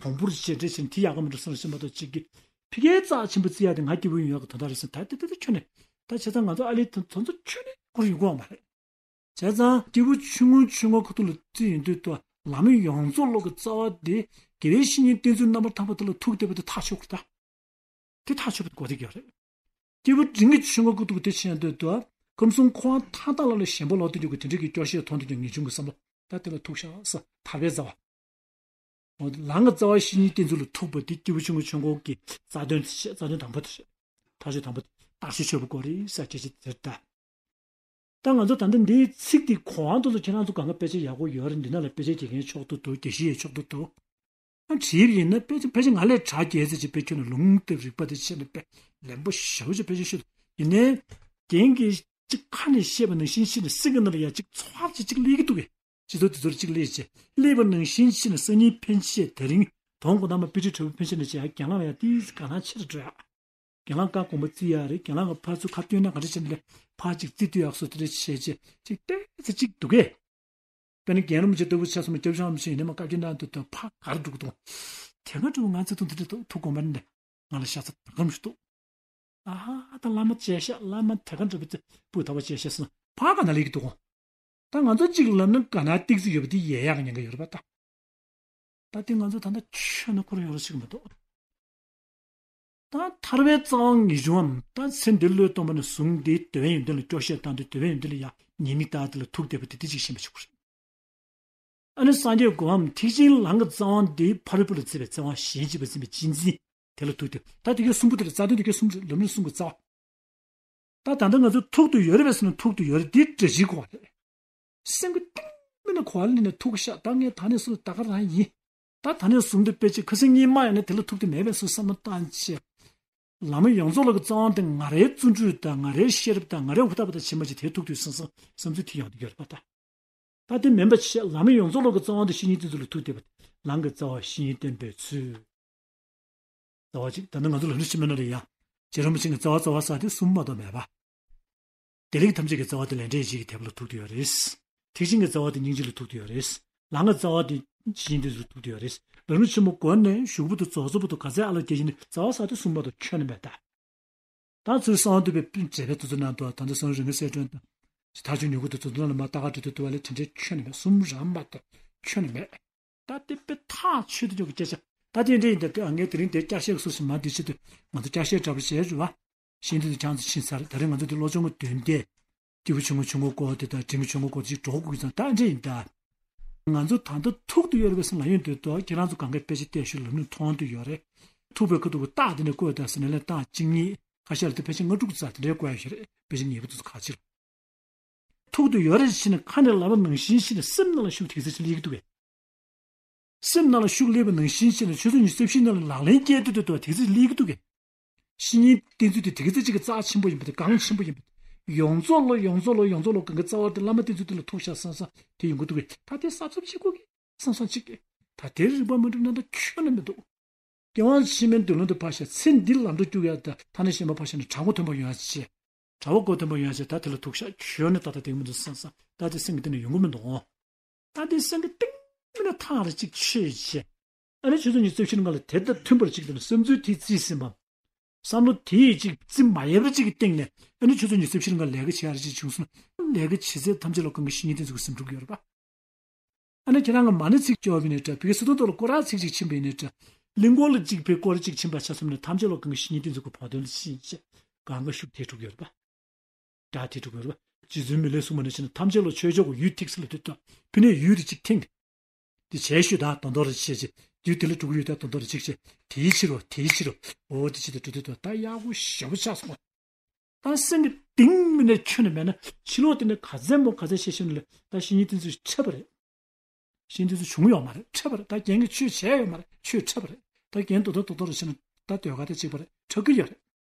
གྲུང་པོར་བྱས་འདྲེ་བྱས་དེ་ཡག་ག་མི་འགྲོ་བསམ་བསམ་པ་དང་གཅིག་གིས་ཕ་གིའི་རྩ་ཆེན་པོ་བརྩི་ཡ་དེ་ང་སྐྱེ་བོ་ཡིན་ཡག་གི་དོན་དག་རེད་ཟེར། ད་དེ་དེ་དེ་ཁྱོན་ནས་ད་བྱས་ཙང་ང་ཚོ་ཨ་ལི་དེ་ཚོ་ཁྱོན་ནས་ཁུར་ཡོང་གི་ཡོད་མ་རེད། བྱས་ཙང་སྐྱེས་བུ་ཆུང་ངུའི་ཆོས་འཁོར་ཁུ་ཐུག་ལ་བརྩི་ཡོང་དུས་དུ་ལམ་ཡོངས་རྫོགས་ལོག་གི་རྩ་བ་དེ་དགེ་བའི་བཤེས་གཉེན་བསྟེན་ཚུལ་རྣམ་པར་དག་པ་དེ་ལ་ཐུག་བསྡད་པ་དེ་ཐག་ཆོད་དགོས་ད། དེ་ཐག་ཆོད་པ་དེ་གོ་བདེ་གི་ཡོད་རེད། སྐྱེས་བུ་འབྲིང་གི་ཆོས་འཁོར་ཁུ་ཐུག་དེ་ཕྱིན་ཡོང་དུས་དུ་ཁམས་གསུམ་འཁོར་བ་མཐའ་དག་ལ་ལ་ཞེན་པ་ལོག་སྟེ་འཇུག་གི་དེ་འདྲ་གི་སྐྱོ་ཤས་མཐོང་དུ་འཇུག་ངེས་འབྱུང་གི་བསམ་བློ་ད་དེ་ལ་ཐུག་ཤག་ས་ཐར་པའི་རྩ་བ། འོ་ལམ་གྱི་རྩ་བ་བཤེས་གཉེན་བསྟེན་ཚུལ་ལ་ཐུག་པ་དེ་སྐྱེས་བུ་ཆུང་ངུའི་ཆོས་འཁོར་གྱི་རྩ་དོན་དེ་བཤད། རྩ་དོན་དང་པོ་དེ་བཤད། ཐག་གཅོད་དང་པོ་དེ་བརྟག་དཔྱད་ཆོད་པོ་དགོས་རེད་ཟེར་སྐད་ཆ་དེ་རེད་ད། ད་ང་ཚོ་ད་ལྟ་འདིའི་ཚིག་དེ་གོ་དབང་དུ་ལ་ཁྱེད་རང་ཚོ་གང་ག་དཔེ་ཆ་ཡག་པོ་ཡོད་རེད། འདི་ནང་ལ་དཔེ་ཆ་དགེ་རྒན་མཆོག་ཏུ་འདུག་དགེ་བཤེས་མཆོག་ཏུ་འདུག་ཨ་བྲིས་པ་ཡིན་ན་དཔེ་ཆ་དཔེ་ཆ་ང་ལས་དྲག་རྒྱས་ཟེར་གྱི་དཔེ་ཁྱོན་ནས་ལུང་དེབ་རིག་པ་དེ་ཆེ་ནས་དཔེ་ལན་པོ་ཞེ་པོ་ཅིག་དཔེ་ཆ་ཤོད་ཡིན་ནའི་རྒན་གྱིས་གཅིག་ཁ་ནས་བཤད་པ་ནང་བཞིན་བཤད་ནས་སེམས་ཀྱི་ནང་ལ་ཡ་གཅིག་ཚོར་བ་ཅིག་གཅིག་སླེབས་ཀྱི་འདུག་གས། སྤྱི་ཚོགས་དེ་ཚོར་གཅིག་སླེབས་བྱས་སླེབས་པ་ནང་བཞིན་བཤད་ནས་སང་ཉིན་ཕན་ཆད་དེ་རིང་དོ་དགོང་དག་མ་དཔེ་ཁྲིད་གྲོལ་བ་ཕན་ཆད་ནས་བྱས་ཡ་རྒན་ལགས་ལ་ཡ་ཏིས་དགའ་སྣང་ཆེ་རུ་འགྲོ་ཡ། རྒན་ལགས་བཀའ་དགོངས་པ་བརྩི་ཡག་རེད། རྒན་ལགས་ཀྱི་ཕར་ཚུར་ཁ་བཏོན་ན་ག་འདྲ་བྱས་ནས་ཕར་ཅིག་བརྩི་དུས་ཡག་སོ་དེ་འདྲ་བྱས་བྱས་ཅིག་ཏོག་ཙམ་ཅིག་འདུག་གས། དཔེར་ན་རྒན་རིན་པོ་ཆེ་ལྟ་བུ་ཆ་ཚང་མ་སྐྱབས་ཆུང་རིན་པོ་ཆེ་ཡིན་ན་མ་བཀའ་བཀྱོན་གནང་དུས་དུ་ཕར་ག་རེ་འགྲོ་གི་འདུག་དེ་ག་འགྲོ་ང་ཚོ་ཐུག་དེ་འདྲ་ཐུག་དགོངས་པ་ནི། ང་ལ་ཤ་ཚ་ད་གམ་ཞུ་ཐུག་ཨ་ད་བླ་མ་བཅས་ཤག་བླ་མ་དེ་ག་འགྲོ་བི་ཚེ་སྤུ་ཐ་བ་བཅས་ཤག་སོང་ཕ་ག་ན་ལེགས་འདུག་ད་ང་ཚོ་གཅིག་ལབ་ན་ག་ན་ཏིག་ཙི་ཡོད་པ་དེ་ཡལ་ཡག་ཉེན་ཁ་ཡོད་རེད་པ་ད། ད་དེ་ང་ཚོ་ད་ལྟ་ཆོས་ན་ཁོ་རང་ཡོད་ར་ཞིག་མི་འདུག་ད་ཐར་པའི་རྩ་བ་ངེས་འབྱུང་བའམ་ད་ཚེ་འདི་བློས་གཏོང་བ་ནས་བཟུང་སྟེ་འདོད་པའི་ཡོན་ཏན་ལ་སྐྱོ་ཤས་བཏང་སྟེ་འདོད་པའི་ཡོན་ཏན་ལ་ཡང་ཉེས་དམིགས་བལྟས་དེ་ལ་ཐུག་བསྡད་པ་དེ་དེ་གཅིག་ཤེས་པ་ཞིག་དགོས་རེད། ཨ་ནི་སངས་རྒྱས་གོ་འམ་ཐེག་ཆེན་ལམ་གྱི་རྩ་བ་འདི་ཕ་རོལ་པོ་ལ་བརྩེ་བའི་རྩ་བ་གཞན་གཅེས་པ་འཛིན་པའི་གཅེས་འཛིན་དེ་ལ་ཐུག་སྟེ་ད་དེ་གའི་གསུམ་པོ་དེ་ལ་རྩ་དོན་དེ་གའི་གསུམ་ལམ་རིམ་གསུམ་གྱི་རྩ་བ། ད་ད་ལྟ་ང་ཚོ་ཐུག་ཏུ་ཡོད་རེད་པས་ཟེར་ན་ཐུག་ཏུ་ཡོད་རེད་འདི་འདྲ་ཞིག་གོ་རེད། སེམས་ཀྱི་གཏིང་མི་ནས་གོ་བ་ལེན་ནས་ཐུག་ཤག་ད་ངས་ད་ནས་སུ་ད་ག་རང་ཡིན། ད་ད་ནས་བཟུང་སྟེ་དཔེ་ཆ་ཁ་སང་གཉིས་མ་ཡོང་ན་དེ་ལ་ཐུག་ཏུ་མེད་པས་སུ་བསམ་བློ་བཏང་ཆེ། ལམ་ཡོངས་རྫོགས་ལ་གི་རྩ་བ་དེ་ང་རའི་བརྩོན་འགྲུས་དང་ང་རའི་ཤེས་རབ་དང་ང་རའི་ཧུར་ཐག་པ་དང་བྱེད་མ་བྱེད་དེ་ཐུག་དུས་སང་སང་བསམ་ཚུལ་དེ་ཡོང་དུ་ཡོད་རེད་པ་ད། ད་དེ་མིན་པ་བྱས་ལམ་ཡོངས་རྫོགས་ལ་གི་རྩ་བ་དེ་བཤེས་གཉེན་བསྟེན་ཚུལ་ལ་ཐུག་བསྡད་པ་དེ་ལམ་གྱི་རྩ་བ་བཤེས་གཉེན་བསྟེན་པའི་ཚུལ། རྩ་བ་གཅིག་ད་ནི་ང་ཚོ་ལམ་རིམ་ཕྱི་མ་ན་རེ་ཡ། རྗེ་རིན་པོ་ཆེ་གི་རྩ་བ་རྩ་བ་ས་དེ་གསུམ་མ་གཏོགས་མེད་པ། བདེ་ལེགས་ཐམས་ཅད་ཀྱི་རྩ་བ་དེ་ལས་འབྲས་གཅིག་གི་དེབ་ལ་ཐུག་དུ་ཡོད་རེད། ཐེག་ཆེན་གྱི་རྩ་བ་དེ་སྙིང་རྗེ་ལ་ཐུག་དུ་ཡོད་རེད། ལམ་གྱི་རྩ་བ་དེ་བཤེས་གཉེན་བསྟེན་ཚུལ་ལ་ཐུག་དུ་ཡོད་རེད། ལམ་རིམ་ཆེན་མོ་འགོ་ནས་ཞུགས་པོ་དང་རྫོགས་ཚོ་བོ་དང་ག་ཚད་ཨ་ལ་སྐྱེ་ཡིན་ནི་རྩ་བ་ས་དེ་གསུམ་མ་གཏོགས་ཁྱོན་ནས་མེད་ད། ད་ཚུར་གསང་བ་འདུས་པའི་སྤུན་མཛད་པའི་དུས་ཚོད་ནང་དུ་ད་ལྟ་གསང་བའི་རིམ་གྱི་གསལ་སྒྲོན་དང་། ཐག་ཆོད་མྱུ་གུ་དང་དུ་དུ་ལ་མ་ལྟ་ག་འབྲི་དུ་དུ་བ་ལས་དྲན་འབྲས་ཁྱོན་ནས་མེད་གསུམ་རང་མ་གཏོགས་ཁྱོན་ནས་མེད། ད་དེ་དཔེ་ཐག་ཆོད་དུ་འཇོག་གི་སྐད་ཆ། ད་དེ་འདྲ་ཡིན་ད་ངས་དེ་རིང་དེ་བསྐྱར་བཤད་སུ་ཞིག་མ་འདི་ཆེད་དུ་ང་ཚོ་བསྐྱར་བཤད་འདྲ་པོ་བྱས་རུ་བ། ཤེས་འདི་དུ་ཆང་ཚོ་ཕྱིན་ཚར་ད་རེས་ང་ཚོ་དེ་བློ་སྦྱོང་གི་དོན་དེ། སྐྱེས་བུ་ཆུང་ངུ་ཆུང་ངུ་སྐོར་དེ་དང་འབྲིང་གི་ཆུང་ངུ་སྐོར་ཅིག་གྲོགས་དགོས་ཀྱི་ཙང་ད་འདྲ་ཡིན་ད། ང་ཚོ་ད་ལྟ་ཐུག་ཏུ་ཡོད་རེད་པས་ལ་ཡོང་དུས་ཏོ་ཁྱེད་རང་ཚོ་གང་གའི་དཔེ་ཆ་བལྟས་ཞུ་ལམ་ལུགས་མཐོང་དུ་ཡོད་རེད། ཐུག་པའི་ཁ་ཐུག་གི་རྟགས་དེ་ནས་བཀོད་དང་ཟེར་ནས་ལས་རྟགས་གཅིག་གཉིས་ཁ་ཤས་ལ་དེ་ཕལ་ཆེར་ལྔ་དྲུག་ཙམ་དེ་འདྲའི་བཀོད་ཡ་ཞིག་རེད་དཔེ་ཆ་ངེས་པ་དེ་ཚོ་ཁག་ཆེ་རེད། ཐུག་ཏུ་ཡོད་རེད་ཕྱིན་ནས་ཁ་ནས་ལབ་པ་ནང་བཞིན་ཕྱིན་ནས་སེམས་ནང་ལ་ཤུགས་དེ་ཚེ་ཕྱིན་སླེབས་ཀྱི་འདུག་གས། སེམས་ནང་ལ་ཤུགས་སླེབས་པ་ནང་བཞིན་ཕྱིན་ནས་ཆོས་ཚོགས་ཉི་ཤུ་རྩ་བཞི་ནང་ལ་ལག་ལེན་བསྐྱལ་དུས་དུ་དུ་དེ་ཚེ་སླེབས་ཀྱི་འདུག་གས། བཤེས་གཉེན་བསྟེན་ཚུལ་དེ་དེ་ཚེ་གཅིག་གི་རྩ་ཆེན་པོ་ཡིན་པ་དེ་གང་ཆེན་པོ་ཡིན་པ་དེ་ཡོངས་རྫོགས་ལོ་ཡོངས་རྫོགས་ལོ་ཡོངས་རྫོགས་ལོ་གང་གི་རྩ་བ་དེ་བླ་མ་བསྟེན་ཚུལ་དེ་ལ་ཐུག་ཤག་བསམ་བསམ་དེ་ཡོང་གི་འདུག་གས། ད་དེ་གཟབ་གཟབ་བྱེད་དགོས་གི་བསམ་བསམ་གཅིག་གི་ད་དེ་རིག་པ་མ་འགྲུབ་ན་ད་ཁྱོན་ནས་མི་འདུག་སྐྱེ་བ་ཕྱི་མའི་མདུན་ལམ་དུ་ཕར་བཞག་ཚེ་འདི་ལམ་འགྲོ་བཅུག་ཡ་དང་ཐ་ན་གཞན་པ་ཕར་བཞག་ནས་དྲང་པོ་མཐུན་པ་ཡོང་ཡ་ཆེ། གྲྭ་པ་གོ་མཐུན་པ་ཡོང་ཡ་ཆེ་ད་དེ་ལ་ཐུག་ཤག་ཁྱོན་ནས་ད་ལྟ་དེ་མི་འདུག་བསམ་བསམ་ད་དེ་སེམས་ཀྱི་སྟེང་ནས་ཡོང་གི་མི་འདུག་ད་དེ་སེམས་ཀྱི་སྟེང་མི་ནས་ཐག་རེ་གཅིག་ཆོད་བྱས། ཨ་ནི་ཆུ་ཚོད་ཉི་ཤུ་རྩ་བཞི་ནང་ལ་དེ་དང་མཐུན་པར་གཅིག་དང་བསམ་ཚུལ་དེ་རྩིས་ཟིན་པ། བསམ་བློ་དེ་ཡིས་གཅིག་རྩིས་མ་ཡལ་བར་གཅིག་གི་སྟེང་ནས་ཨ་ནི་ཆུ་ཚོད་ཉི་ཤུ་རྩ་བཞི་ནང་ལ་ལས་ཀ་བྱེད་ཡ་རེ་གཅིག་བྱུང་སོང་ན་ལས་ཀ་བྱེད་ཚད་ཐམས་ཅད་ལ་གང་གི་བཤེས་གཉེན་དེ་ཚོ་གི་སེམས་འཁྲུག་གི་ཡོད་རེད་པ། ཨ་ནི་ཁྱེད་རང་གི་མ་ཎི་ཚིག་སྐྱོར་བ་ཡིན་ནའི་འདྲ་བི་གའི་སི་ཏོ་ཏོ་ལ་སྐོར་ར་ཚིག་གཅིག་ཕྱིན་པ་ཡིན་ནའི་འདྲ། གླིང་སྐོར་ལ་གཅིག་བི་སྐོར་གཅིག་ཕྱིན་པ་ཆ་བསམ་ནས་ཐམས་ཅད་ལ་གང་གི་བཤེས་གཉེན་དེ་ཚོ་གི་བོགས་འདོན་ལ་ཕྱིན་བྱས་གང་ག་ཤུགས་དེ་འཁྲུག་ཡོད་རེད་པ། སྒྲ་དེ་འཁྲུག་ཡོད་རེད་པ། རྗེ་བཙུན་མི་ལའི་གསུངས་པ་ནང་བཞིན་ཐམས་ཅད་ལ་ཆོས་ཕྱོགས་ཀྱི་ཡུལ་ཐིག་སེ་ལ་དུད་ད་ཕི་ནས་ཡུལ་དེ་གཅིག་ཐེངས། དེ་བྱས་ཤོད་ད་དོན་དོ་རེ་བྱས་རྗེས་དུས་དེ་ལ་འགྲོ་གི་ཡོད་ད་དོན་དོ་རེ་གཅིག་བྱས་དེའི་ཕྱིར་རོ་དེའི་ཕྱིར་རོ། འོ་དེ་ཕྱིར་དུ་འགྲོ་དུས་དོ་ད་ཡག་པོ་ཞེ་པོ་ཆགས་སོང་། ད་སེམས་ཀྱི་གཏིང་མི་ནས་ཁྱོན་ནས་མེད་ན་ཕྱི་ལོགས་དེ་ནས་ག་ཚད་མོ་ག་ཚད་བཤད་ཤེས་ནས་ད་བཤེས་གཉེན་དེ་ཚོ་འཕྲད་པ་རེད། བཤེས་གཉེན་དེ་ཚོ་བྱུང་ཡོད་མ་རེད་འཕྲད་པ་རེད་ད་རྒན་གྱིས་ཆོས་བྱས་ཡོད་མ་རེད་ཆོས་འཕྲད་པ་རེད་ད་རྒན་དོ་དོ་དོ་དོ་རེ་བྱས་ན་ད་ཟློས་གར་དེ་གཅིག་པ་རེད་འཕྲད་ཀྱི་ཡོད་རེད།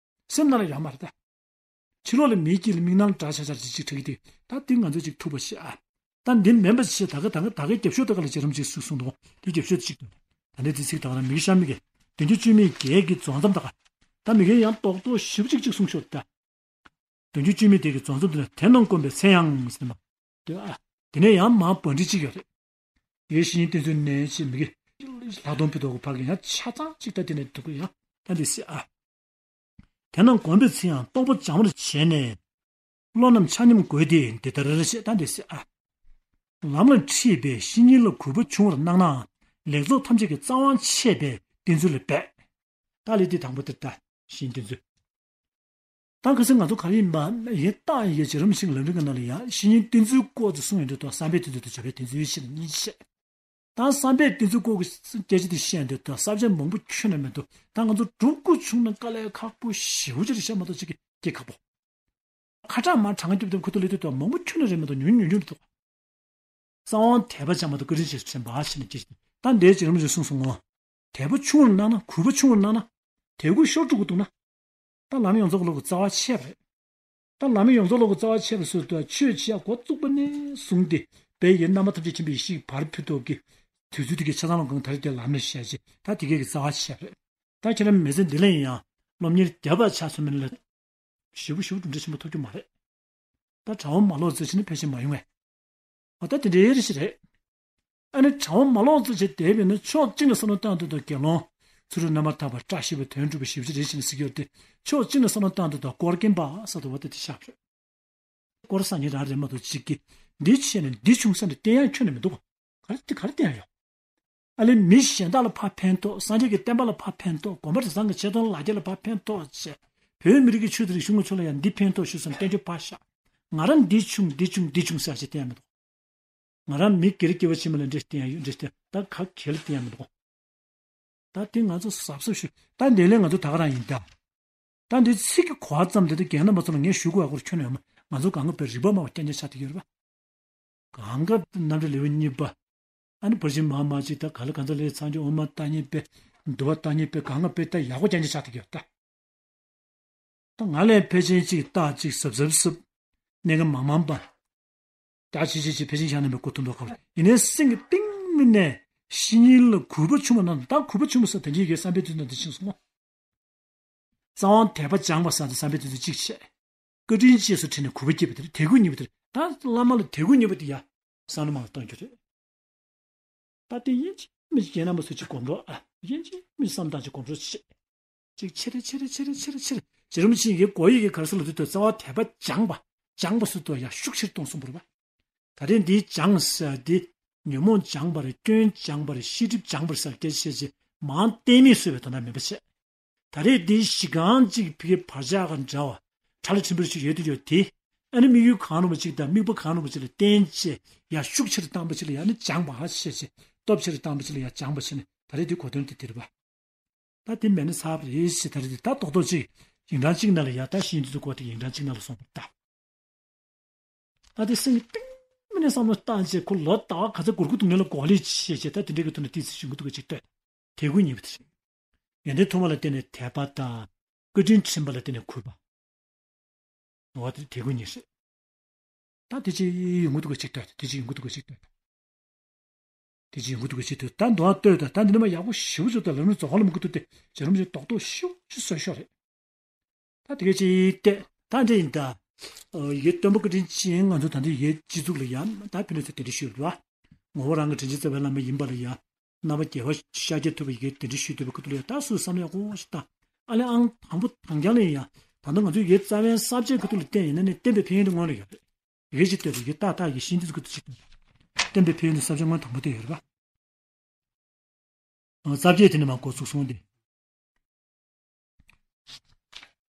སེམས་ནང་ལ་ཡོད་མ་རེད་ད། ཕྱི་ལོགས་ལ་མིའི་དཀྱིལ་ལ་མིག་ནང་འདྲ་ཆ་ཆར་ཅིག་ཅིག་ཁྲིད་ཀྱི་དེ་ད་འདི་ང་ཚོས་ཅིག་ཐུབ་པ་ཤེས་ཨ། ད་འདི་མིན་པ་ཞེས་ད་ག་ད་ག་ད་གའི་རྒྱབ་ཤོག་ད་ག་ལ་རྗེ་རིན་པོ་ཆེས་གསུངས་གསུངས་འདུག་འདི་རྒྱབ་ཤོག་ཅིག་འདུག་ད་ནི་འདི་ཚིག་ད་ག་ན་མི་གི་ཤ་མི་གི་བདུན་ཅུ་བཅུ་མེད་བརྒྱད་ཀྱི་རྫོགས་མཚམས་ད་ག་ད་མི་གི་ཡང་རྡོག་རྡོག་ཞིབ་ཅིག་ཅིག་གསུངས་ཤོག་ད། བདུན་ཅུ་བཅུ་མེད་བརྒྱད་ཀྱི་རྫོགས་མཚམས་དེ་ན་དེ་རྣམས་བསྒོམས་པའི་ཚེ་ཡང་ཟེར་ནས་མ། དེ་ཨ། དེ་ནས་ཡང་མ་བ་འདྲི་གཅིག་ཡོད་རེད། ཡེ་ཤེས་གཉིས་བསྟན་ཚུལ་ནས་ཅེས་མི་གི། ལྷག་མཐོང་ཕུད་དོ་གི་ཕ་གི་ཡང་ཆ་ཚང་ཅིག་ད་དེ་ནས་འདུག་གི་ཡང་ད་འདི་སི་ཨ། དེ་རྣམས་བསྒོམས་པའི་ཚེ་ཡང་རྟོགས་པ་སྦྱང་བར་བྱས་ནས། བློ་རྣམས་ཆ་མཉམ་བསྒོས་ཏེ་འདི་ལྟར་བཤད་ད་འདི་སི་ཨ། ལམ་ལ་ཁྲིད་པའི་བཤེས་གཉེན་ལ་གུས་པ་ཆུང་བར་སྣང་ན། ལེགས་ཚོགས་ཐམས་ཅད་ཀྱི་རྩ་བ་ཆད་པའི་བསྟེན་ཚུལ་ལ་འབད། ད་ལས་དེ་དང་པོ་དེ་ལྟ་བཤེས་གཉེན་བསྟེན་ཚུལ། ད་ཁ་སང་ང་ཚོ་ག་རེ་ཡིན་པ་ཡིན་རྟགས་ཡིན་གྱི་རྗེ་རིན་པོ་ཆེ་གི་ལམ་རིམ་གྱི་ནང་ལ་ཡང་བཤེས་གཉེན་བསྟེན་ཚུལ་སྐོར་དུ་གསུངས་ཡོད་འདུག་ཏོ་བསམ་པས་བསྟེན་ཚུལ་དང་བྱ་བས་བསྟེན་ཚུལ་ཡིན་ཞེས་གཉིས་བཤད། ད་བསམ་པས་བསྟེན་ཚུལ་སྐོར་གྱི་སྐད་ཆ་དེ་བཤད་འདུག་ཏོ་བསམ་བྱ་མང་པོ་ཁྱོན་ནས་མི་འདུག་ད་ང་ཚོ་སྒྲུབ་དགོས་བྱུང་ན་དཀའ་ལས་ཁག་པོ་ཞེ་པོ་ཅིག་རེད་བཤད་མ་གཏོགས་ཅིག་གི་སྐད་ཁག་པོ། ཁ་གྲག་མ་གྲངས་རྒྱབ་དེ་ཁུ་ཐུ་ལི་ཐུ་ཏོ་མང་པོ་ཁྱོན་ནས་རེད་མི་འདུག་ཉུང་ཉུང་ཉུང་འདུག་རྩ་བ་དད་པ་བྱ་མ་གཏོགས་བཀའ་དྲིན་ཆེ་ཞེས་འབའ་ཞིག་ནས་ཀྱི་ད་འདས་ཀྱི་རིམ་རེ་གསུངས་སོང་ངོ་། དད་པ་ཆུང་བར་སྣང་ན་གུས་པ་ཆུང་བར་སྣང་ན། དད་གུས་ཤོར་འགྲོ་གི་འདུག་ན། ད་ལམ་ཡོངས་རྫོགས་ལོག་གི་རྩ་བ་ཆད་པ་རེད། ད་ལམ་ཡོངས་རྫོགས་ལོག་གི་རྩ་བ་ཆད་པ་སོ་སོ་ཆོས་བྱེད་ཡ་འགོ་བཙུགས་པ་ནས་བཟུང་སྟེ་བའི་ཡིན་རྣམ་པ་ཐམས་ཅད་མཁྱེན་པའི་ཡེ་ཤེས་བར་ཕུད་ཐོག་གི་དུས་ཚོད་དེ་གའི་ཆ་ཚང་ལ་གང་དར་དེ་ལམ་ནས་བཤད་ཅེས་ད་དེ་གའི་གི་རྩ་བ་ཆད་པ་རེད། ད་ཁྱེད་རང་མི་ཚེ་འདི་ལ་ཡིན་ཡང་སློབ་གཉེར་རྒྱབ་པ་ཆགས་སོང་མིན་ལ། ཞེ་པོ་ཞེ་པོ་གྲུབ་འབྲས་ཆེན་པོ་ཐོབ་རྒྱུ་མ་རེད། ད་གྲྭ་བ་མ་ལོག་ཟེར་ཕྱིན་ན་ཕལ་ཆེར་མ་ཡོང་བས། འོ་ད་དེ་འདྲའི་རེ་ཞིག་རེད། ཨ་ནི་གྲྭ་བ་མ་ལོག་ཙམ་བྱས་བསྡད་པས་ན། ཕྱོགས་གཅིག་ནས་བསམ་བློ་བཏང་དུས་དགེ་སློང་ཚུ་རོལ་རྣམ་པར་དག་པ་བཀྲ་ཤིས་པ་དོན་གྲུབ་པ་ཞེ་པོ་ཅིག་རེད་ཟེར་ནས་ཟེར་གྱི་ཡོད་དེ། ཕྱོགས་གཅིག་ནས་བསམ་བློ་བཏང་དུས་ད་དཀོར་མཁན་པ་ཟེར་དུས་བ་དེ་དེ་ཤག་རེད། དཀོར་སང་ཉིན་རང་རེད་མ་གཏོགས་གཅིག་གིས་འདི་བྱས་ནས་འདི་བྱུང་ས་ནས་བསྟན་ཡག་ཁྱོན་ནས་མི་འདུག་ག་རེ་ག་རེ་བསྟན་ཡག་ཡོད། ཨ་ལས་མི་གཞན་དག་ལ་ཕར་ཕན་ཐོགས། སངས་རྒྱས་ཀྱི་བསྟན་པ་ལ་ཕར་ཕན་ཐོགས། དགོན་པ་རེ་ཚང་གི་ཆེ་མཐོང་ལ་རྒྱ་ལ་ཕར་ཕན་ཐོགས་བྱས། བོད་མི་རིགས་ཀྱི་ཆོས་དང་རིག་གཞུང་གི་ཕྱོགས་ལ་ཡང་འདི་ཕན་ཐོགས་ཞུ་བསམ་བསྟན་བཅོས་ཕར་བཞག་ང་རང་འདི་བྱུང་འདི་བྱུང་འདི་བྱུང་ཟེར་ཞིག་བསྟན་ཡག་མི་འདུག་ང་རང་མི་སྒེར་སྐྱེ་བ་ཕྱི་མ་ལ་འདྲེ་བསྟན་ཡག་ཡོད། འདྲེ་བསྟན་ད་ག་གེ་ལ་བསྟན་ཡག་མི་འདུག་ད་དེ་ང་ཚོ་གཟབ་གཟབ་ཞུ། ད་འདི་ལས་ང་ཚོ་ད་ག་རང་ཡིན་ད། ད་འདི་ཚིག་གི་གོ་བ་ཙམ་དེ་ད་རྒན་རྣམ་པ་ཚོ་ལ་ངས་ཞུ་དགོས་ཡག་སྐོར་ཁྱོན་ནས་ཡོད་མ། ང་ཚོ་གང་ག་དཔེ་རིག་པ་དམའ་བ་རྐྱང་རྐྱང་ཆགས་བསྡད་ཡོད་རེད་པ། གང་ག་རྣམ་འགྲེལ་ལེའུ་གཉིས་པ། ཨ་ནི་ཕར་ཕྱིན་མར་མར་ཅིག་ད་ག་ལ་གང་ཚ་ལས་ཚང་ཆོག་དབུ་མ་ཐ་སྙད་དཔེ། འདུལ་བ་ཐ་སྙད་དཔེ་གང་ག་དཔེ་ད་ཡག་པོ་རྐྱང་རྐྱང་ཆགས་བསྡད་ཡོད་ད། ད་ང་ལས་ཕལ་ཆེར་ཅིག་རྟགས་ཅིག་གཟབ་གཟབ་གཟབ། གནད་འགག་མང་མང་པ། རྒྱ་ཆེ་ཆེ་ཆེ་ཕལ་ཆེར་བཞག་ན་མི་གོ་ཐུབ་མདོག་ཁ་པོ། ཡིན་ནའི་སེམས་ཀྱི་གཏིང་མི་ནས་བཤེས་གཉེན་ལ་གུས་པ་ཆུང་བ་གནང་། ད་གུས་པ་ཆུང་བ་ཟེར་དེ་འདྲའི་ཡོད་བསམ་པའི་དུས་ན་འདི་ཕྱིན་སོང་ངོ་། རྩ་བ་དད་པ་སྦྱངས་པ་ཟེར་དེ་བསམ་པའི་དུས་ཚོད་གཅིག་བྱས། བཀའ་དྲིན་ཅེས་སུ་དྲིས་ནས་གུས་པ་སྐྱེས་པ་དེ་རེད། དད་གུས་གཉིས་པོ་དེ་རེད། ད་བླ་མ་ལ་དད་གུས་གཉིས་པོ་དེ་ཡ་བསམ་བློ་མང་བཏང་རྒྱུ་རེད། ད་དེ་ཡིན་གཅིག་མིན་གཅིག་རྒན་རྣམ་པ་ཚོས་ཅིག་གོམས་རོགས་ཨ། ཡིན་གཅིག་མིན་གཅིག་བསམ་བཏང་ཅིག་གོམས་རོགས་བྱེད། ཅིག་ཆེ་རེ་ཆེ་རེ་ཆེ་རེ་ཆེ་རེ་ཆེ་རེ། རྗེ་རིན་པོ་ཆེ་ཡི་གོ་ཡི་གི་ག་རེ་ཟེར་ལབ་དུས་ད་རྩ་བ་དད་པ་སྦྱངས་པ། སྦྱངས་པ་ཟེར་དུས་ཡ་ཤུགས་ཆེར་གཏོང་གསུངས་པ་རེད་པ། ད་རེས་འདིའི་སྦྱངས་ཟེར་འདི་ཉོན་མོངས་སྦྱངས་པ་རེད། སྐྱོན་སྦྱངས་པ་རེད། ཤེས་སྒྲིབ་སྦྱངས་པ་རེད་ཟེར་སྐད་ཆ་བཤད་ཅིག་མང་གཏན་མེད་བཟོས་པའི་དོན་དག་མིན་པ་བྱས། ད་རེས་འདི་གཞི་རྐང་གཅིག་ཕ་གི་བག་ཆགས་དང་འདྲ་བ། ཁྲ་ལ་ཕྲན་བུ་ཞིག་ཡོད་དུ་ཡོད་དེ། ཨ་ནི་དམིགས་ཡུལ་གང་རུང་བ་ཅིག་དང་དམིགས་པ་གང་རུང་བ་ཅིག་ལ་བརྟེན་བྱས་ཡ་ཤུགས་ཆེར་བཏང་པ་ཅིག་ལ་ཡ་ནི་སྦྱངས་པ་ཧ་ཤེས་བྱས། སྟོབས་ཆེར་བཏང་པ་ཅིག་ལ་ཡ་སྦྱངས་པ་བྱས་ནས་ད་རེས་འདི་གོ་དོན་དེ་འདིར་བ། ད་དེ་མེད་ན་ཚར་བ་རེད་ཞེས། ད་རེས་འདི་ད་རྡོག་རྡོག་ཅིག་ཡིག་འབྲང་གཅིག་ནང་ལ་ཡ་ད་ཤེས་ཡོན་དེ་ཚོ་གོ་དེ་ཡིག་འབྲང་གཅིག་ནང་ལ་སོང་པ་ལྟ། ད་དེ་སེམས་ཀྱི་གཏིང་མ་ནས་བསམ་བློ་བཏང་བྱས་ཁོ་ལོ་ཟླ་བ་ག་ཚོད་འགོར་གི་འདུག་ངེད་ལ་གོ་ལེ་བྱས་བྱས། ད་དེ་འདྲའི་གི་ཐོག་ནས་ཏོག་ཙམ་ཞུ་གི་འདུག་གི་ཅིག་ལྟོས། དད་གུས་གཉིས་པ་དེ་རེད། ཡོན་ཏན་ཐོག་མ་ལ་བརྟེན་ནས་དད་པ་དང་། བཀའ་དྲིན་དྲན་པ་ལ་བརྟེན་ནས་གུས་པ། འོ་དེ་དད་གུས་གཉིས་རེད། ད་དེ་ཅིག་ཡོང་གི་འདུག་གི་ཅིག་ལྟོས། དེ་ཅིག་ཡོང་གི་འདུག་གི་ཅིག་ལྟོས། དེ་ཅིག་ཡོང་གི་འདུག་གི་ཅིག་ལྟོས། ད་མདོ་ལྟོས། ད་ད་འདི་ནས་མར་ཡག་པོ་ཞེ་པོ་ཅིག་ལྟོས། ལམ་རིམ་རྫོགས་པ་ལ་མི་གུ་ཏུ་དེ་བྱ་རིམ་ཅིག་རྡོག་རྡོག་ཞེ་པོ་ཅིག་བཟོས་ཤོག་རེད། ད་དེ་ག་ཅིག་བལྟས། ད་འདི་ཡིན་ད། ཡི་གེ་སྟོན་པ་བཀའ་དྲིན་ཅན་ང་ཚོ་ད་འདི་ཡི་གེ་སྤྱི་གཙུག་ལ་ཡ་ད་ཕན་ཚུན་དེ་འདྲ་ཞུས་པ། ངོ་བོ་རང་གི་དྲིན་ཅན་རྩ་བའི་བླ་མ་ཡིན་པ་ལ་ཡ། རྣམ་པ་རྒྱལ་བ་ཤཱཀྱ་ཐུབ་པ་ཡི་གེ་དེ་འདྲ་ཞུས་འདུག་པའི་ཁུ་ཐུག་ལ་ཡ་ད་སུ་བསམ་ཡག་གོ་ཞིག་ད། ཨ་ལས་ཨང་དང་པོ་དང་རྐྱང་ལ་ཡ། ད་ལྟ་ང་ཚོ་ཡི་གེ་རྩ་བའི་ས་བཅད་ཁུ་ཐུག་ལ་བལྟས་ཡིན་ན་ནི་བསྟན་པའི་ཕན་ཡོན་དེ་སྔོན་ལ་ཡོད་རེད། ཡི་གེ་ཅིག་ལྟོས་པ་ཡི་གེ་ཏག་ཏག་ཡི་གེ་ཤིན་ཏུ་ཁུ་ཐུག་ཅིག་ལྟོས། བསྟན་པའི་ཕན་ཡོན་དེ་ས་བཅད་སྔོན་དང་པོ་དེ་ཡོད་རེད་པ། ཨ། ས་བཅད་དེ་ནས་མར་འགོ་ཚུགས་སོང་སྟེ།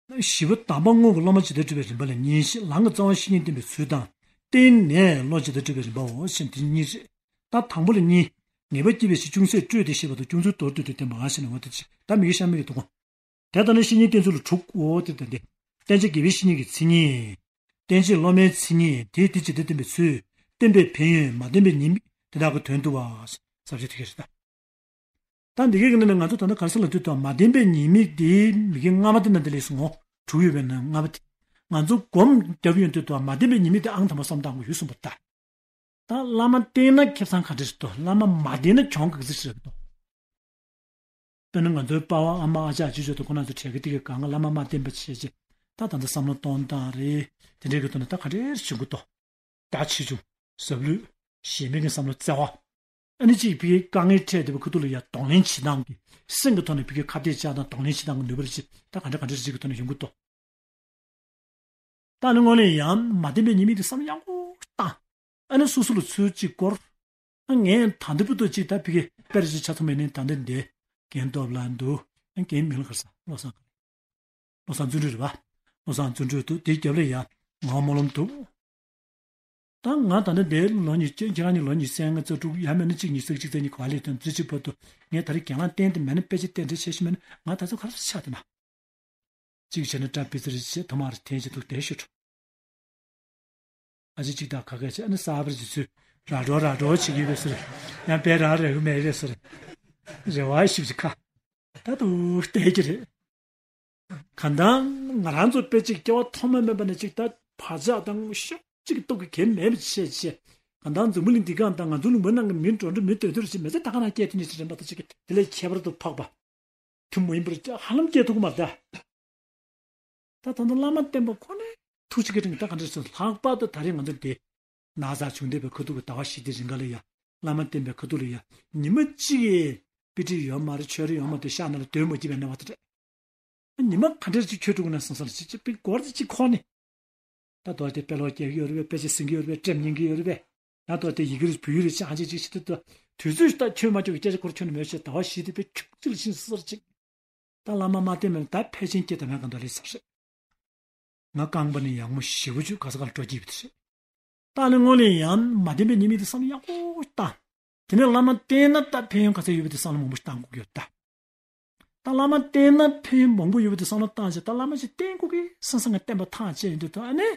བཞི་པ། དམ་པ་དངོས་ཀྱི་སློབ་མ་ཇི་ལྟར་བགྲོད་པའི་རིམ་པ་ལ་གཉིས། ལམ་གྱི་རྩ་བ་བཤེས་གཉེན་བསྟེན་པའི་ཚུལ་དང་། བརྟེན་ནས་བློ་ཇི་ལྟར་བགྲོད་པའི་རིམ་པའོ་ཞེས་དེ་གཉིས་རེད། ད་དང་པོ་ལ་གཉིས། ངེས་པ་སྐྱེས་པའི་ཕྱིར་ཅུང་ཟད་སྤྲོས་ཏེ་བཤད་པ་དང་། ཅུང་ཟད་མདོར་བསྡུས་ཏེ་བསྟན་པའང་ཞེས་ནས་འོ་དེ་ད་མི་གི་ཤ་མི་གི་དུ་གོ། དེ་ལྟར་ན་བཤེས་གཉེན་བསྟེན་ཚུལ་ལ་དྲུག་འོ་དེ་ལྟ་སྟེ། བསྟེན་བྱ་དགེ་བའི་བཤེས་གཉེན་གྱི་མཚན་ཉིད། བསྟེན་བྱེད་སློབ་མའི་མཚན་ཉིད། དེས་དེ་ཇི་ལྟར་བསྟན་པའི་ཚུལ། བསྟན་པའི་ཕན་ཡོན། མ་བསྟེན་པའི་ཉེས་དམིགས་དེ་དག་གི་དོན་བསྡུ་བ། ཟབ་ཆོས་དེ་ག་རེད་ད། ད་འདི་གའི་ནང་ནས་ང་ཚོ་ད་ལྟ་ག་རེ་ཟེར་ལབ་དུས་ད་མ་བསྟེན་པའི་ཉེས་དམིགས་དེ་མི་གི་སྔ་མ་དེ་ནང་དེ་ལས་སོང་ངོ་། དྲུག་ཡོད་པའི་ནང་སྔ་མ་དེ། ང་ཚོ་སྒོམ་རྒྱབ་ཡོང་དུས་ད་མ་བསྟེན་པའི་ཉེས་དམིགས་དེ་ཨང་དང་པོ་བསམ་བཏང་དགོས་ཡོད་གསུངས་པ་ད། ད་བླ་མ་བསྟེན་ན་ཁེ་བཟང་ག་འདྲ་ཞིག་འདུག་བླ་མ་མ་བསྟེན་ན་གྱོང་ག་ཚོད་ཞིག་རེད་འདུག་དཔེར་ན་ང་ཚོའི་པ་ཕ་ཨ་མ་ཨ་ཅག་ཅོ་ཅོ་དང་ཁོ་རང་ཚོ་གྲས་ཀྱི་དེ་གའི་སྒང་ག་བླ་མ་མ་བསྟེན་པ་བྱས་རྗེས་ད་ད་ལྟ་བསམ་བློ་གཏོང་སྟངས་རེད། དེ་འདྲའི་གི་ཐོག་ནས་ད་ག་འདྲ་བྱུང་གི་འདུག་རྒྱ་ཆེ་ཆུང་། ཟབ་ལྷོད། ཞེན་མེད་ཀྱི་བསམ་བློ་བརྩེ་བ། ཨ་ནི་གཅིག་ཕ་གིའི་དཀའ་ངལ་འཕྲད་བསྡད་པའི་ཁུ་ཐུག་ལ་ཡ་གདོང་ལེན་བྱེད་སྟངས་ཀྱི། སེམས་ཀྱི་ཐོག་ནས་ཕ་གིའི་ཁ་གཏད་བཅག་སྟངས་གདོང་ལེན་བྱེད་སྟངས་ཀྱི་ནུས་པ་རེ་ཞིག་ད་ག་འདྲ་ག་འདྲ་རེ་ཞིག་གི་ཐོག་ནས་ཡོང་གི་འདུག་ད་ནི་དངོས་གནས་ཡང་མ་བསྟེན་པའི་ཉེས་དམིགས་དེ་བསམ་ཡག་པོ་བཏང་། ཨ་ནི་སོ་སོ་ལ་ཚུར་གཅིག་བསྐོར། ཨ་ངས་ད་ལྟ་བུ་དུ་གཅིག་ད་ཕ་གི་དཔེར་གཅིག་ཆ་ཚང་མེད་ནས་ད་ལྟ་འདི་རྒན་སྟོབས་ལགས་འདུག་ཨ་རྒན་མིང་ལ་ག་རེ་ཟེར། བློ་བཟང་ག་རེ། བློ་བཟང་བརྩོན་འགྲུས་རེད་པ། བློ་བཟང་བརྩོན་འགྲུས་འདུག་དེའི་རྒྱབ་ལ་ཡ་ངག་དབང་སྨོན་ལམ་འདུག་ད་ང་ད་ལྟ་འདིར་ལོ་ཉི་ཤུ། ཁྱེད་རང་གཉིས་ལོ་ཉི་ཤུ་རྩ་ལྔ་རྩ་དྲུག་ཡང་མིན་ན་གཅིག་ཉི་ཤུ་རྩ་གཅིག་རྩ་གཉིས་ག་པར་སླེབས་དང་། རྩ་གཅིག་བར་དུ་ངས་ད་རེས་རྒན་ལགས་བསྟེན་དེ་མེད་ན་དཔེ་ཆ་བསྟན་འགྲེལ་བྱས་ཤིག་མེད་ན་ང་ད་ཚོད་ག་རེ་ཆགས་དེ་ན། གཅིག་བྱས་ན་བཀྲ་པི་ཙི་རེ་བྱས་ཐོག་མར་འཐེན་བྱས་འདུག་དེ་ཞུ་འགྲོ། ཨ་ཅེ་གཅིག་དང་ཁ་ཁ་བྱས་ཨ་ནི་གསར་པར་ཇི་ཚོད་ར་འགྲོ་ར་འགྲོ་བྱེད་ཀྱི་ཡོད་པའི་ཟེར། ཡང་དཔེ་རང་རེ་གི་མེད་རེད་ཟེར། རེ་བ་ཞིབ་ཅིག་ཁ། ད་དུ་བལྟས་ཀྱི་རེད། གང་ལྟར་ང་རང་ཚོ་དཔེ་གཅིག་སྐྱེ་བ་ཐོག་མ་མེད་པ་ནས་གཅིག་ད་བག་ཆགས་དང་ཤུགས་གཅིག་སྟོབས་ཀྱི་གེ་མེད་པ་བྱས་བྱས། གང་ལྟར་འཛམ་བུ་གླིང་འདི་སྒང་དང་ང་ཚོ་ལུང་པའི་ནང་གི་མི་འགྲོ་འགྲོ་མི་སྡོད་སྡོད་རེ་བྱས་མི་ཚེ་ད་ག་ནང་སྐྱེལ་ཐུབ་ནས་ཅིག་རེད་མ་གཏོགས་གཅིག་གི་དེ་ལས་ཁྱད་པར་དུ་འཕགས་པ། དུ་མ་ཡིན་པར་ཧ་ལམ་སྐྱེལ་ཐུབ་ཀྱི་མ་རེད་ད། ད་ད་ལྟ་བླ་མ་བསྟེན་པ་ཁོ་ནས་ཐུགས་རྗེ་ཀྱི་དྲིན་ད་ག་འདྲ་སོང་། ལྷག་པར་དུ་ད་རེས་ང་ཚོ་འདི་ན་ཚ་བྱུང་བསྡད་པའི་ཁུ་ཐུག་གི་ཟླ་བ་བཞི་དེ་རིང་ག་ལ་ཡ་ བླ་མ་བསྟེན་པའི་ཁ་ཐུག་ལ་ཡ། ཉི་མ་གཅིག་གི་དཔེ་ཁྲིད་ཡོད་མ་རེད། ཆོས་རེ་ཡོད་མ་རེད། ཤག་ན་ལ་སྡོད་མ་སྐྱིད་པའི་གནས་བབ་དེ་རེད། ཉི་མ་ག་འདྲ་ཅིག་ཁྱོད་དྲུག་ན་སང་སང་ལ་ཅིག་ཅིག་པའི་སྒོར་ཅིག་ཅིག་ཁོག་ནས། ད་དོ་དེ་དཔེ་ཀློག་རྒྱག་གི་ཡོད་རེད་པས། དཔེ་ཆ་ཟིན་གྱི་ཡོད་རེད་པས། དཔེ་ཉན་གྱི་ཡོད་རེད་པས། ཡང་དོ་དེ་ཡི་གེ་རེ་བོད་ཡིག་རེ་ཅང་ཅིག་ཅིག་ཤེས་ཐུབ་དོ། དུས་ཚོད་ད་ཁྱོད་མ་ཁྱོད་ཀྱི་སྐད་ཆ་ཁོར་ཁྱོད་ནས་མེད་ཤེས། ཟླ་བ་བཞི་དེ་དཔེ་ཁྱུག་ཅིག་ལ་ཕྱིན་སོ་སོར་ཅིག་ད་བླ་མ་མ་བསྟེན་མེད་ན་ད་ཕལ་ཆེར་སྐྱེ་དམ་ཡང་གང་འདྲ་ལས་ཟེར་རེད། ང་རྐང་པ་ནས་ཡང་མོ་ཞེ་པོ་ཅིག་ག་ས་ག་ལ་འགྲོ་སྐྱིད་པ་དེ་རེད། ད་ནི་སྔོན་ལ་ཡང་མ་བསྟེན་པའི་ཉེས་དམིགས་དེ་བསམ་བློ་ཡག་པོ་བཏང་། དེ་ནས་བླ་མ་བསྟེན་ན་ད་ཕན་ཡོན་ག་ཚད་ཡོད་པ་དེ་བསམ་བློ་མང་པོ་ཞིག་བཏང་དགོས་ཀྱི་ཡོད་ད། ད་བླ་མ་བསྟེན་ན་ཕན་ཡོན་མང་པོ་ཡོད་པ་དེ་བསམ་བློ་བཏང་བྱས། ད་བླ་མ་ཞིག་བསྟེན་དགོས་ཀི་སང་སང་ང་བསྟེན་པ་ཐག་བཅད་ཡོང་དུས་ད་ཨ་ནི།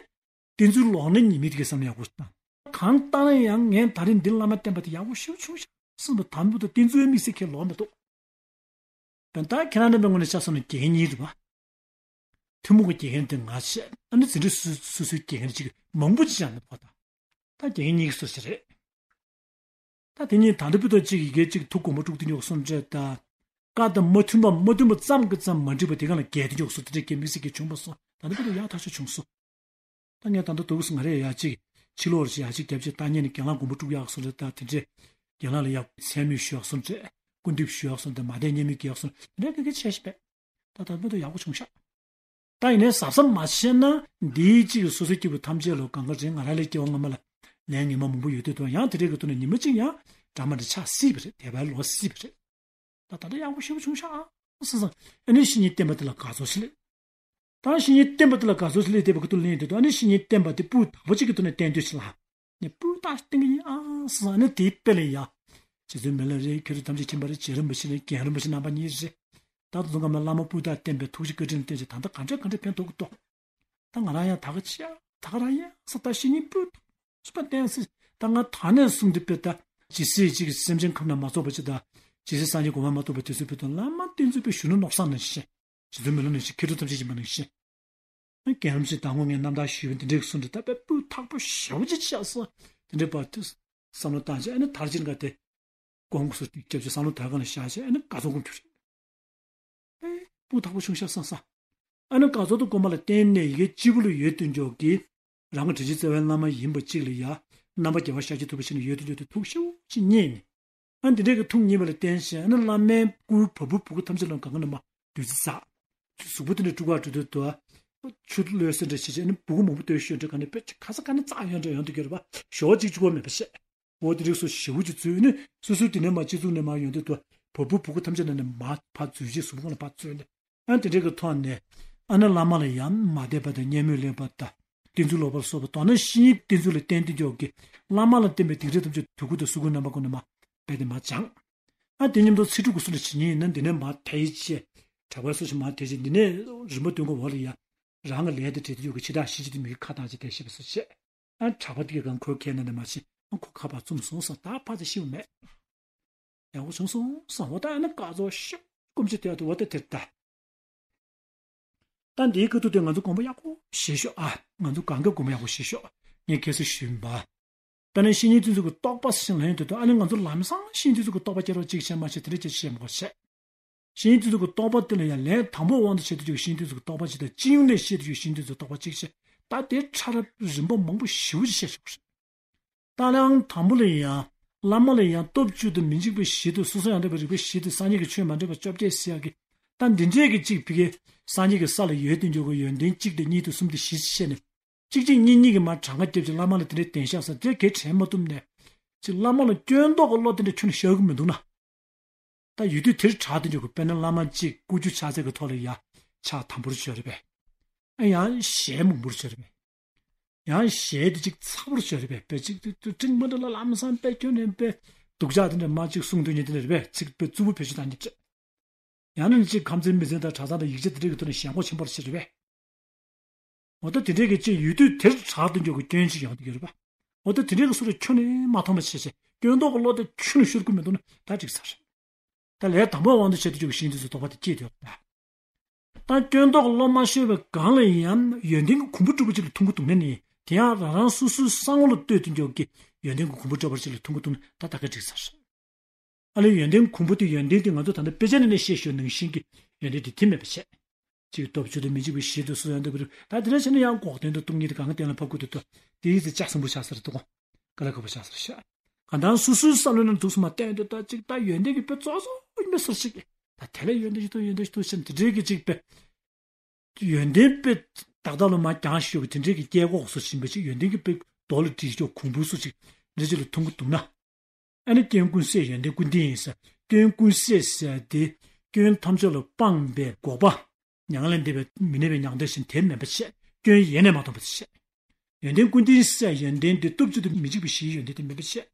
བསྟེན་ཚུལ་ལོག་ནས་ཉེས་དམིགས་དེ་ག་བསམ་བློ་ཡག་པོ་ཞིག་བཏང་། གང་ལྟར་ན་ཡང་ངས་ད་རིང་འདི་བླ་མ་བསྟེན་པ་དེ་ཡག་པོ་ཞེ་པོ་བྱུང་ཤག་བསམ་པ་དང་པོ་དང་བསྟེན་ཚུལ་དམིགས་བསལ་ཁས་ལོག་མི་འདུག་དོན་དག་ཁྱེད་རང་རྣམ་པའི་ངོས་ནས་ཆ་བཞག་ན་དགེ་རྒན་གཉིས་རེད་པ། ཐུན་མོང་གི་དགེ་རྒན་དེ་ང་བྱས། ཨ་ནི་འཛིན་གྲྭ་སོ་སོ་སོའི་དགེ་རྒན་གཅིག་མང་པོ་ཅིག་ཡང་མེད་པ་དང་། ད་དགེ་རྒན་གཉིས་ཀྱི་སོ་སོ་རེད། ད་དེ་གཉིས་ད་ལྟ་བུ་དང་གཅིག་ཡི་གེ་གཅིག་ཐུགས་དགོངས་པ་དཀྲུག་དེ་འཇོག་སོང་འདྲ་ད། བཀའ་དང་མ་མཐུན་པ་མ་མཐུན་པ་ཙམ་གྱི་ཙམ་མ་འགྲིག་པ་དེ་ག་ལ་འགལ་དེ་འཇོག་སོང་། དེ་འདྲའི་གི་དམིགས་བསལ་གྱི་བྱུང་པ་སོང་། ད་ལྟ་བུ་དང་ཡག་ཐག་ཆོད་བྱུང་སོང་། ད་ངས་ད་ལྟ་དུས་སུ་ང་རས་ཡ་གཅིག་ཕྱི་ལོགས་རེ་ཡ་གཅིག་རྒྱབ་ཅིག་ད་ཉན་ནས་རྒན་ལགས་དགོངས་པ་དཀྲུག་ཡག་སོང་རེད། ད་དེ་འདྲས་རྒན་ལགས་ལ་ཡ་མཚན་སྨད་ཞུ་ཡག་སོང་རེད། སྐུར་འདེབས་ཞུ་ཡག་སོང་རེད། མ་བསྟེན་ཉེས་དམིགས་རྒྱག་ཡག་སོང་རེད། དེ་འདྲས་གི་གི་བྱས་ཤིག་པས། ད་ད་མི་དུ་ཡག་པོ་བྱུང་ཤག་ད་ཡིན་ནའི་གཟབ་གཟབ་མ་བྱས་ན་འདིའི་གཅིག་གི་སོ་སོའི་སྐྱེ་བོ་ཐམས་ཅད་ལ་གང་ག་རེད། ང་རང་ལས་སྐྱེ་བ་སྔ་མ་ལ་ལན་ངན་པ་མང་པོ་ཡོད་དུས་དང་། ཡང་དེ་འདྲས་གི་ཐོག་ནས་ཉི་མ་གཅིག་ཡང་འདྲ་མ་འདྲ་ཆགས་སྲིད་པ་རེད། དད་པ་ལོག་སྲིད་པ་རེད། ད་ད་ལྟ་ཡག་པོ་ཞེ་པོ་བྱུང་ཤག་སོང་ཙང་ཨ་ནི་བཤེས་གཉེན་བསྟེན་པ་དེ་ལ་དགའ་ཚོར་ཞིག་སླེབས། ད་བཤེས་གཉེན་བསྟེན་པ་དེ་ལ་དགའ་ཚོར་ཞིག་སླེབས་བསྡད་པ་གི་ཐུགས་ལེན་དེ་དང་། ཨ་ནི་བཤེས་གཉེན་བསྟེན་པ་དེ་སྤུས་དག་པོ་གཅིག་གི་ཐོག་ནས་བསྟེན་འདོད་ཞིག་ལ། ངས་སྤུས་དག་བསྟེན་གི་ཡིན་ཨ་སོང་ཙང་། ཨ་ནི་དེའི་དཔེ་ལ་ཡ། རྗེ་བཙུན་མི་ལ་རས་མཁས་གྲུབ་ཐམས་ཅད་མཁྱེན་པ་རེད། རྗེ་རིན་པོ་ཆེ་རེད། རྒན་རིན་པོ་ཆེ་རྣམ་པ་གཉིས་རེད། ད་དུང་ག་མ་བླ་མ་སྤུས་དག་བསྟེན་པའི་ཐུགས་རྗེ་བཀའ་དྲིན་ལ་བརྟེན་བྱས་ད་ལྟ་ག་འདྲས་ག་འདྲས་ཕན་ཐོགས་ཀྱི་འདུག་ད་ང་རང་ཡང་ད་ག་ཅི་ཡ་ད་ག་རང་ཡང་ས་ད་བཤེས་གཉེན་སྤུས་དག་པོ་བསྟེན་སྲིད། ད་ང་ད་ནས་བཟུང་སྟེ་དཔེ་ད་ཇི་སྲིད་ཅིག་སེམས་ཅན་ཁམས་ན་མ་ཚོགས་པ་ཅིག་དང་། ཇི་སྲིད་སངས་རྒྱས་གོ་འཕང་མ་ཐོབ་པ་དེ་ཚོའི་བོད་དུ་བླ་མ་བསྟེན་ཚུལ་དཔེ་གཞོན་ནུ་ནོར་བཟང་ནང་བཞིན། རྗེ་བཙུན་མི་ལ་ནང་བཞིན། མཁས་གྲུབ་ཐམས་ཅད་མཁྱེན་པ་ནང་བཞིན། རྒན་རིན་པོ་ཆེ་དང་པོ་ངས་རྣམ་ཐར་ཞུས་པ་དེ་འདྲའི་གསུང་དེ་ད་དཔེ་སྤུས་དག་པོ་ཞེ་པོ་ཅིག་བྱས་སོང་། དེ་འདྲའི་བར་དུ་བསམ་བློ་བཏང་བྱས། ཨ་ནི་དར་ཅིག་འགའ་དེ་དགོངས་སུ་སྐྱབས་ཀྱི་བསམ་བློ་དར་གང་ལ་བཞག་བྱས། ཨ་ནི་དགའ་ཚོར་སྒོམ་རྒྱུ་རེད། ཨེ་སྤུས་དག་པོ་བྱུང་ཤག་བསམ་བསམ། ཨ་ནི་དགའ་ཚོར་དང་སྒོམ་པ་ལ་བརྟེན་ནས་ཡི་གེ་སྤྱི་བོ་ལ་ཡོད་དུས་འཇོག་གི་རང་གི་དྲིན་ཅན་རྩ་བའི་བླ་མ་ཡིན་པ་གཅིག་ལ་ཡ་རྣམ་པ་རྒྱལ་བ་ཤཱཀྱ་ཐུབ་པ་ཞིག་ནས་ཡོད་དུས་འཇོག་དེ་ཐུགས་ཞེ་པོ་ཅིག་མཉེས་ནས། ཨ་འདི་འདྲའི་གི་ཐུགས་མཉེས་པ་ལ་བརྟེན་བྱས། ཨ་ནི་བླ་མའི་སྐུའི་བ་སྤུའི་བུ་གུ་ཐམས་ཅད་ལ་གང་ག་ནས་མ་བདུད་རྩི་འཛག་གཟུགས་པོ་དེ་འདྲ་དཀྲུག་ག་འགྲོ་དུས་དུ། ཆུ་གློད་ཟེར་འདྲ་བྱེད་བྱས། ཨ་ནི་སྤུ་གུ་མང་པོ་སྟོན་ཤོད་འདྲ་ག་ནས་དཔེ་ཁ་ས་ག་ནས་འཛག་ཡོང་འདྲ་ཡོང་དུ་གྱུར་པ། ཞོ་གཅིག་གཅིག་པོ་མེད་པ་བྱས། འོ་དེ་རིགས་སུ་ཞེ་པོ་ཅིག་འཛུལ་ནས་སོ་སོའི་དེ་ནས་མ་སྤྱི་གཙུག་ནས་མ་ཡོང་དུས་དུ་བ་སྤུའི་བུ་གུ་ཐམས་ཅད་ནང་ནས་མ་ཕར་འཛུལ་བྱས། གཟུགས་པོ་གང་ལ་ཕར་འཛུལ་ནས། ཨ་དེ་འདྲའི་གི་ཐོག་ནས་ཨ་ནི་བླ་མ་ལ་ཡང་མ་དད་པ་དང་། མཉམ་མེད་ལེགས་པ་དང་། བསྟེན་ཚུལ་ལོག་པར་སོགས་པ། མདོར་ན་བཤེས་གཉེན་བསྟེན་ཚུལ་ལ་བརྟེན་ཏེ་འཇོག་གི་བླ་མ་ལ་བསྟེན་པའི་སྡིག་སྒྲིབ་ཐམས་ཅད་དུ་ཁུར་དང་གསུར་ཁུར་རྣམ་པ་ཀུན་ནས་མ་རྦད་དེ་མ་སྦྱངས། ཨ་དེ་མཉམ་དུ་ཚིག་དྲུག་གི་སུ་ལ་ཇི་སྙེད་ཡིན་ན་འདི་ནས་མ་ཐེ་ཅེས། གྲགས་པའི་སུ་ཞིག་མ་ཐེ་ཅེས། འདི་ནས་རིམ་པ་བཏོན་གོ་བ་ལ་ཡ། རང་གི་ལས་དེ་བྲེལ་དུ་ཡོད་གི་ཕྱི་ཐག་ཤི་ཅི་དུ་མི་གི་ཁ་བཏང་ཅི་དེ་ཤི་བ་སུ་བྱེད། ཨ་གྲགས་པ་དེ་གི་གང་ཁོའི་ཁའི་ནང་ནས་མ་ཤི། ཨ་ཁོ་ཁ་ཕར་བཙུམ་སོང་སོང་། ད་ཕར་ཚེ་ཤི་བ་མེད། ཡག་པོ་བྱུང་སོང་སོང་། འོ་ད་ཨ་ནི་དཀའ་ཚོར་ཤོག་སྐུམ་ཅི་དེ་དུ་འོ་ད་དེར་ད། ད་འདིའི་ཁ་ཐུག་དེ་ང་ཚོ་དགོངས་པ་ཡག་པོ་བཞེས་ཤོག་ཨ་ང་ཚོ་གང་ག་དགོངས་པ་ཡག་པོ་བཞེས་ཤོག་ངས་ཁ་སང་ཞུས་པ། ད་ནི་བཤེས་གཉེན་བསྟེན་ཚུལ་གྱི་རྟོགས་པ་ཟེར་ཞིང་ལ་ཡོང་དུས་དུ། ཨ་ནི་ང་ཚོ་ལམ་སང་བཤེས་གཉེན་བསྟེན་ཚུལ་གྱི་རྟོགས་པ་སྐྱེ་རོགས་གཅིག་བྱས་མ་བྱས་དེ་འདྲ་བྱས་བཤད་མ་དགོས་བཤད། བཤེས་གཉེན་བསྟེན་ཚུལ་གྱི་རྟོགས་པ་དེ་ལ་ཡང་ལན་དང་པོ་དབང་དུ་བྱས་དུས་ཀྱི་བཤེས་གཉེན་བསྟེན་ཚུལ་གྱི་རྟོགས་པ་གཅིག་བྱས། སྤྱི་ཡོངས་ནས་བཤད་དུས་ཀྱི་བཤེས་གཉེན་བསྟེན་ཚུལ་རྟོགས་པ་གཅིག་བྱས། ད་དེ་ཕྲ་རབ་རིམ་པ་མང་པོ་ཞེ་པོ་ཅིག་བཤད་ཆོག་གི་རེད། ད་ལན་དང་པོ་ལ་ཡང་བླ་མ་ལ་ཡང་སྟོབས་བཅུ་དང་མི་འཇིགས་པའི་བཞི་དང་། སོ་སོ་ཡང་དག་པའི་རིག་པའི་བཞི་དང་། སངས་རྒྱས་ཀྱི་ཆོས་མ་འདྲེས་པ་བཅོ་བརྒྱད་ཟེར་ཡག་གི། ད་འདི་འདྲས་ཀྱི་གཅིག་ཕ་གི་སངས་རྒྱས་ཀྱི་ས་ལ་ཡོད་དུས་འཇོག་གི་ཡོན་ཏན་གཅིག་དང་གཉིས་དང་གསུམ་དང་བཞི་ཅིག་བཤད་ནས། གཅིག་གཅིག་གཉིས་གཉིས་ཀྱིས་མར་གྲངས་ཀ་བརྒྱབ་ཅིག་བླ་མ་ལ་དེ་འདྲའི་བདེན་བཞག་ས་དེ་གའི་དྲན་མ་ཐུབ་ནས། ཅིག་བླ་མ་ལ་སྐྱོན་འདོགས་ཀྱི་བློ་དེ་འདྲ་ཁྱོན་ནས་ཤར་གི་མི་འདུག་ན། ད་ཡོད་དུས་དེར་དྲག་དེ་འཇོག་གི། དཔེར་ན་བླ་མ་གཅིག་སྐུ་རྒྱུ་ཕྱག་འཚལ་གྱི་ཐོག་ལ་ཡ་ཕྱག་དམ་པོར་བྱོས་རེད་པས། ཨ་ཡང་ཞལ་མང་པོར་བྱོས་རེད་པས། ཡང་ཞལ་དེ་གཅིག་ཚ་པོར་བྱོས་རེད་པས། དཔེ་གཅིག་ཏུ་ཏུ་ཏིང་མ་འདྲ་ལ་ལམ་སང་དཔེ་ཁྱོན་ནས་དཔེ་སྡུག་ཅག་དེ་འདྲ་མ་གཅིག་གསུང་དོན་ཉིད་དེ་འདྲ་རེད་པས། ཚིག་དཔེ་རྩུབ་པོ་བེད་སྤྱོད་བཏང་ཉིད་རེད། ཡང་ན་གཅིག་ཁམས་ཚན་མི་ཚན་དང་གྲྭ་ཚང་དང་ཡིག་ཆ་དེ་འདྲའི་གི་ཐོག་ནས་ཞེན་ཁོག་ཆེན་པོར་བྱེད་རེད་པས། འོ་ད་དེ་འདྲའི་གི་ཅིག་ཡོད་དུས་དེར་དྲག་ཏུ་འཇོག་གི་སྐྱོན་ཅིག་ཡོང་གི་ཡོད་རེད་པ། འོ་ད་དེ་འདྲའི་གི་སུ་རེ་ཁྱོན་ནས་མ་མཐོང་བ་བྱས་བྱས་སྐྱོན་འདོགས་ཀྱི་བློ་དེ་ཁྱོན་ནས་ཤོར་གི་མི་འདུག་ན་ད་འགྲིག་ས་རེད། ད་ལས་དང་པོ་དབང་དུ་བྱས་ཏེ་འཇོག་གི་བཤེས་གཉེན་དེ་ཚོ་དོགས་པ་དེ་སྐྱེས་ཡོད་པ། ད་སྐྱོན་འདོགས་ཀྱི་བློ་མ་ཤོར་བའི་སྒང་ལ་ཡང་ཡོན་ཏན་གྱི་གོང་བུ་དཀྲུག་པ་ཅིག་ལ་ཐུག་གི་འདུག་ན་ནི། དེ་ཡང་རང་རང་སོ་སོའི་གསང་བ་ལ་ལྟོས་ཏེ་འཇོག་གི་ཡོན་ཏན་གྱི་གོང་བུ་དཀྲུག་པ་ཅིག་ལ་ཐུག་གི་འདུག་ན་ད་ད་ག་འགྲིག་ས་རེད། ཨ་ལས་ཡོན་ཏན་གོང་བུ་དེ་ཡོན་ཏན་དེ་ང་ཚོ་ད་ལྟ་དཔེ་ཆ་ནས་ནས་བཤད་ཞོར་ནང་བཞིན་གྱི་ཡོན་ཏན་དེ་དེ་མེད་པ་བྱས། གཅིག་སྟོབས་བཅུ་དང་མི་འཇིགས་པའི་བཞི་དང་སུ་ཡང་འདོད་པ་རེད། ད་དེ་འདྲ་བྱས་ན་ཡང་འགོག་བདེན་དང་སྟོང་ཉིད་དེ་གང་གཏན་ལ་ཕབ་དགོས་འདུག་ད་དེའི་ཚེ་ལྕགས་སྲིན་པོ་ཆགས་ས་རེད་འདུག་ག་ལ་ཁ་པོ་ཆགས་ས་རེད་ཤག་གང་ལྟར་སོ་སོའི་བསམ་བློའི་ནང་འདུག་སེ་མར་བསྟན་དུས་ད་ཅིག་ད་ཡོན་ཏན་གྱི་དཔེ་གཙོ་བོ་ཡིན་པའི་བཟོ་ཞིག་ད་དེ་ལས་ཡོན་ཏན་ཞིག་འདུག་ཡོན་ཏན་ཞིག་འདུག་ཟེར་ནས་དེ་འདྲའི་གི་ཅིག་དཔེ། ཡོན་ཏན་དཔེ་ཏག་ཏག་ལ་མར་བརྒྱངས་ཤོག་གི་དེ་འདྲའི་གི་སྐྱེ་གོག་སོ་ཞིག་ཡིན་པ་ཅིག་ཡོན་ཏན་གྱི་དཔེ་རྡོ་ལ་བྲིས་ཤོག་གོང་བུ་སོ་ཅིག་འདྲ་ཅིག་ལ་མཐོང་གི་འདུག་ན། ཨ་ནི་སྐྱོན་ཀུན་ཟད་ཡོན་ཏན་ཀུན་ལྡན་ཡིན་ཟེར། སྐྱོན་ཀུན་ཟད་ཟེར་དེ་སྐྱོན་ཐམས་ཅད་ལ་སྤངས་པའི་འགོག་པ། མྱ་ངན་ལས་འདས་པའི་མི་གནས་པའི་མྱང་འདས་ཞེས་དེ་མིན་པ་བཤད། སྐྱོན་ཡེ་ནས་མ་མཐོང་བ་དེ་བཤད། ཡོན་ཏན་ཀུན་ལྡན་ཟེར་ཡོན་ཏན་དེ་སྟོབས་བཅུ་དང་མི་འཇིགས་པ་བཞིའི་ཡོན་ཏན་དེ་མིན་པ་བཤད།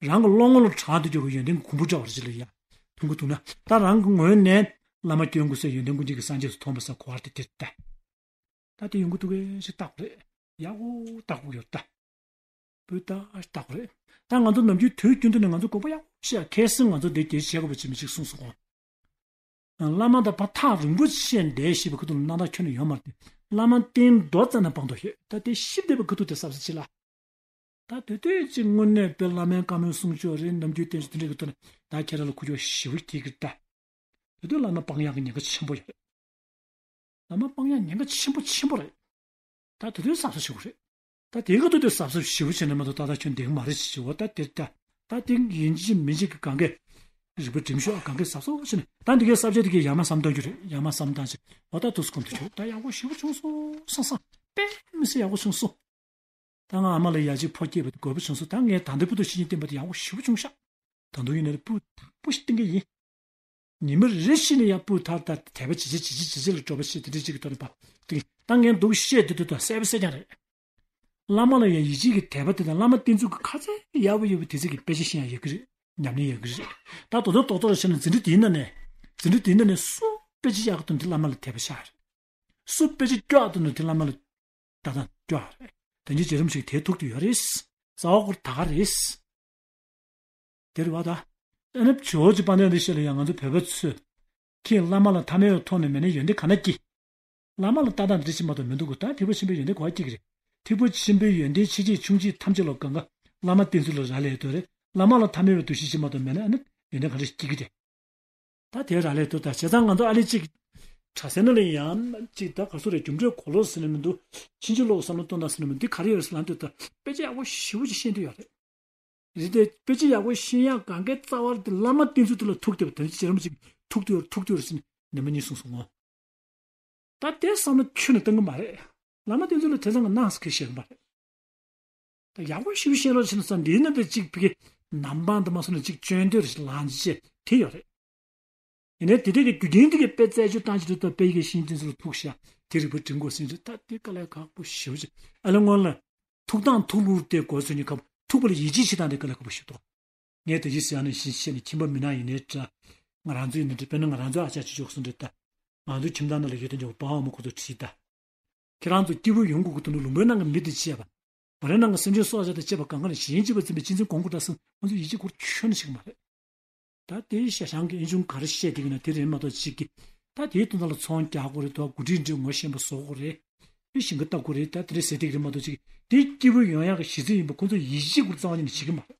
རང་གི་བློ་ངོ་ལ་དྲངས་ཏེ་འཇོག་པའི་ཡོན་ཏན་གྱི་གོང་བུ་འདྲ་བ་ཞིག་ལ་ཡ་མཐོང་གི་འདུག་ན། ད་རང་གི་ངོས་ནས་བླ་མ་སྐྱོན་ཀུན་ཟད་ཡོན་ཏན་ཀུན་ལྡན་གྱི་སངས་རྒྱས་སུ་མཐོང་བ་ཟེར་གོ་བ་དེ་དེ་ལྟ། ད་དེ་ཡོང་གི་འདུག་གས་ཞེས་བརྟག་པ་རེད། ཡག་པོ་བརྟག་དགོས་ཡོད་ད། བུ་ད་བརྟག་པ་རེད། ད་ང་ཚོ་ནམ་རྒྱུན་དུས་རྒྱུན་དུ་ནས་ང་ཚོ་དགོངས་པ་ཡག་པོ་བཞེས་ཡ། ཁ་སང་ང་ཚོ་འདི་དེ་བྱེད་དགོས་པ་ཅི་མི་ཅིག་གསུངས་སོང་ངོ་། བླ་མ་དང་བར་ཐག་རིང་པོ་ཕྱིན་བསྡད་ཞེས་པའི་ཁ་ཐུག་ལ་སྣང་དག་ཁྱོན་ནས་ཡོད་མ་རེད་དེ། བླ་མ་བསྟེན་འགྲོ་ཙམ་ན་སྤང་དགོས་ཡོད། ད་དེ་ཤི་བསྡད་པའི་ཁ་ཐུག་དེ་གཟབ་གཟབ་བྱེད་ལ། ད་དེ་དུས་ཅིག་དངོས་གནས་དཔེ་བླ་མའི་བཀའ་མོལ་གསུང་ཆོས་རེད། ནམ་རྒྱུན་བསྟན་བཅོས་དེ་འདྲའི་གི་ཐོག་ནས་ད་ཁྱེད་རང་ལ་ཁུ་ཆོ་ཞེ་པོ་སྐྱེ་གི་རེད་ད། དེ་དུས་བླ་མ་སྤང་ཡག་གི་ཉེན་ཁ་ཆེན་པོ་ཡོད་རེད། བླ་མ་སྤང་ཡག་ཉེན་ཁ་ཆེན་པོ་ཆེན་པོ་རེད། ད་དེ་དུས་གཟབ་གཟབ་བྱེད་དགོས་རེད། ད་དེའི་སྐབས་དུས་དུས་གཟབ་གཟབ་ཞེ་པོ་བྱས་ནས་མ་གཏོགས་ད་ལྟ་ཁྱོད་འདེགས་མ་རེད་ཅེས་བྱེད་འོ་ད་དེར་ལྟ། ད་དེ་ཡིན་གཅིག་མིན་གཅིག་གི་གང་གས་རིག་པ་སྒྲིམ་ཤོག་གང་གས་གཟབ་གཟབ་བྱས་ནས་ད་འདི་གའི་ས་བཅད་དེ་གས་ཡར་མར་བསམ་བཏང་རྒྱུ་རེད། ཡར་མར་བསམ་བཏང་ཅིག་འོ་ད་དུས་སུ་གོམ་དུ་ཆུག་ད་ཡག་པོ་ཞེ་པོ་བྱུང་སོང་བསམ་བསམ་དཔེ་མི་སྲིད་ཡག་པོ་བྱུང་སོང་། ད་ང་ཨ་མ་ལ་ཡ་གཅིག་ཕོ་སྐྱེས་པ་དེ་དགོས་པ་བྱུང་སོང་། ད་ངས་ད་ལྟ་བར་དུ་ཤེས་ཀྱིན་བསྟན་པ་དེ་ཡག་པོ་ཞེ་པོ་བྱུང་ཤག་ད་དུང་ཡིན་ན་ལ་སྤུ་སྤུ་ཞིག་བཏིང་གི་ཡིན། ཉི་མ་རེ་བཞིན་ནས་ཡ་སྤུ་ཐར་ད་དད་པ་ཇི་ཆེ་ཇི་ཆེ་ཇི་ཆེ་ལ་སྤྲོ་བ་ཆེ་དེ་འདྲ་ཅིག་གི་ཐོག་ནས་པ་བཏིང་། ད་ངས་འདུག་བཤད་དུས་དུས་ད་གསལ་པོ་གསལ་རྐྱང་རེད། བླ་མ་ལ་ཡང་ཡིད་ཆེས་ཀྱི་དད་པ་དེ་དང་བླ་མ་བསྟེན་ཚུལ་གྱི་ཁ་ཚད་ཡག་པོ་ཡོད་པའི་དེ་ཚིག་གི་དཔེ་ཆ་ཤེས་ཡང་ཡོད་ཀྱི་རེད། ཉམས་ལེན་ཡོད་ཀྱི་རེད། ད་དོ་དོ་ཏོག་ཏོག་ལ་བྱས་ན་འཛིན་གྲྭ་དེའི་ནང་ནས་འཛིན་གྲྭ་དེའི་ནང་ནས་སུ་དཔེ་ཆ་ཡག་གི་འདུག་འདི་བླ་མ་ལ་དད་པ་ཤར་རེད། སུ་དཔེ་ཆ་སྐྱོ་ཡག་འདུག་འདི་བླ་མ་ལ་ད་ད་སྐྱོ་ཡག་རེད། དེ་འདྲའི་བྱེད་རིམ་ཞིག་དེ་ཐུག་ཏུ་ཡོད་རེད། རྩ་བ་ཁོ་ད་ག་རེད། དེ་རེད་བ་ད། ཨ་ནི་ཇོ་བོ་རྗེ་དཔལ་ལྡན་འདི་ཤེས་ལ་ཡང་ང་ཚོ་བོད་པ་ཚོས། ཁྱེད་བླ་མ་ལ་ཐ་མལ་བའི་ཐོག་ནས་མེད་ན་ཡོན་ཏན་ག་ན་སྐྱེ། བླ་མ་ལ་ལྟ་སྟངས་འདི་འདྲ་ཞིག་མ་གཏོགས་མི་འདུག་གོ་ད་ཐེག་པ་ཆེན་པོའི་ཡོན་ཏན་ག་པར་སྐྱེ་གི་རེད། ཐེག་པ་ཆེན་པོའི་ཡོན་ཏན་ཆེ་ཆེ་ཆུང་ཆུང་ཐམས་ཅད་ལ་གང་ག་བླ་མ་བསྟེན་ཚུལ་ལ་རག་ལས་ཡོད་དོ་རེད། བླ་མ་ལ་ཐ་མལ་བའི་འདུ་ཤེས་ཤིག་མ་གཏོགས་མེད་ན་ཨ་ནི་ཡོན་ཏན་ག་འདྲ་ཞིག་སྐྱེ་གི་རེད། ད་དེ་རག་ལས་འདུག་ད་བྱས་ཙང་ང་ཚོ་ཨ་ལེ་གཅིག་གྲྭ་སའི་ནང་ལ་ཡང་གཅིག་ད་ག་སོ་རེད་རྒྱུ་འབྲས་གོ་ལོག་ཟེར་ནས་མི་འདུག་ཕྱིན་ཅི་ལོག་བསམ་བློ་གཏོང་སྟངས་ཟེར་ནས་མི་འདུག་འདི་ག་རེ་ཡོད་རེད་ཟེར་ལབ་དུས་ད་དཔེ་ཆ་ཡག་པོ་ཞེ་པོ་ཅིག་ཤེས་འདོད་ཡོད་རེད། རེད་དེ་དཔེ་ཆ་ཡག་པོ་ཤེས་ཡག་གང་གའི་རྩ་བར་དེ་བླ་མ་བསྟེན་ཚུལ་དེ་ལ་ཐུག་བསྡད་པ་དོན་ཅི་རམ་ཅིག་ཐུག་བསྡད་ཡོད་ཐུག་བསྡད་ཡོད་ཟེར་ནས་ནས་མ་གཉིས་གསུངས་སོང་ངོ་། ད་དེ་བསམ་བློ་ཁྱོན་ནས་གཏོང་གི་མ་རེད། བླ་མ་བསྟེན་ཚུལ་ལ་དེ་ཚང་གི་ནང་སུ་ཁས་བཤད་གི་མ་རེད། ད་ཡག་པོ་ཞེ་པོ་ཤེས་རོགས་བྱས་ན་ས་འདིའི་ནང་དུ་གཅིག་ཕ་གི་ནམ་འབངས་དུ་མ་སོང་ན་གཅིག་སྐྱོན་འདོད་ལངས་བྱས་དེ་ཡོད་རེད། ཡིན་ནའི་དེ་དེ་གི་རྒྱུ་རྐྱེན་དེ་གི་དཔེ་རྩད་གཅོད་བཏང་ཅི་ཐུབ་ཐབས་དཔེ་ཡི་གེ་ཤིང་ཅན་ཚོ་ལ་ཐུག་ཤག་དེ་རིགས་པ་དྲིན་གོ་སྲིད་འདི་ད་དེ་དཀའ་ལས་ཁག་པོ་ཞེ་པོ་ཅིག་ཨ་ལེ་སྔོན་ལ་ཐུག་སྟངས་ཐུག་ལུགས་དེ་གོ་ཚོད་ཉི་ཁབ་ཐུག་པ་ལ་ཡིད་ཆེས་བྱེད་སྟངས་དེ་དཀའ་ལས་ཁག་པོ་ཞེ་པོ་འདུག་ངས་དེ་ཅི་ཟེར་ནས་ཤིང་ཆེ་ནས་ཁྱིམ་པ་མི་ནག་ཡིན་ནའི་འདྲ། ང་རང་ཚོའི་ནི་འདྲ་དཔེར་ན་ང་རང་ཚོའི་ཨ་ཅག་ཅི་ཅོག་སུ་འདྲ་ད། ང་ཚོའི་ཁྱིམ་བདག་ནང་ལ་ཡོད་དོན་ཅོག་པ་ཨ་མ་ཁོ་ཚོ་བྲིས་ད། ཁྱེད་རང་ཚོ་སྐྱིད་པོ་ཡོང་དགོས་ཀྱི་འདུག་ན་ལུང་པའི་ནང་གི་མི་དེ་བྱས་པ། བ་རའི་ནང་གི་སེམས་ཅན་སྲོག་ཆགས་དང་བཅས་པ་གང་ག་ནས་གཞན་གཅེས་པར་འཛིན་པའི་གཅེས་འཛིན་གོང་བུ་འདྲ་སོང་ང་ཚོ་ཡིད་ཆེས་སྐོར་ཁྱོན་ནས་བྱེད་ཀྱི་མ་རེད། ད་དེའི་ཤ་ཞང་གི་ཨེ་ཆུང་ག་རེ་བཤད་དེ་གི་ན་དེ་རེད་མ་གཏོགས་ཅིག་གི། ད་དེའི་དོན་དག་ལ་ཚོང་རྒྱག་དགོས་རེད་དོ་འགོ་ཁྲིད་འདྲེ་ངོ་ཤེས་པ་བཟོ་དགོས་རེད། དེ་ཞིང་ཁ་བཏབ་དགོས་རེད་ད་དེ་རེད་ཟེར་དེ་གི་རེད་མ་གཏོགས་ཅིག་གི་དེ་སྐྱིད་པོ་ཡོང་ཡག་གི་གཞི་རྩ་ཡིན་པ་ཁོ་ཚོ་ཡིད་ཆེས་སྐོར་རྩ་བ་ཉིད་ནས་བྱེད་ཀྱི་མ་རེད།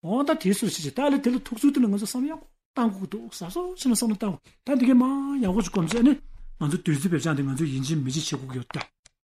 འོ་ད་དེའི་སུ་ཞིག་ཅིག་ད་ལས་དེ་ལ་ཐུག་ཚུལ་དེ་ལ་ང་ཚོ་བསམ་ཡག་པོ་བཏང་དགོས་ཀྱི་འདུག་ཟ་སོ་ཕྱིན་ན་བསམ་བློ་བཏང་དགོས་ད་འདི་གའི་མ་ཡག་པོ་ཅིག་གོམས་བྱས་ནས་ང་ཚོ་བདུད་རྩི་བེབ་ཅང་དེ་ང་ཚོ་ཡིན་གཅིག་མིན་གཅིག་བྱེད་དགོས་ཀྱི་ཡོད་ད།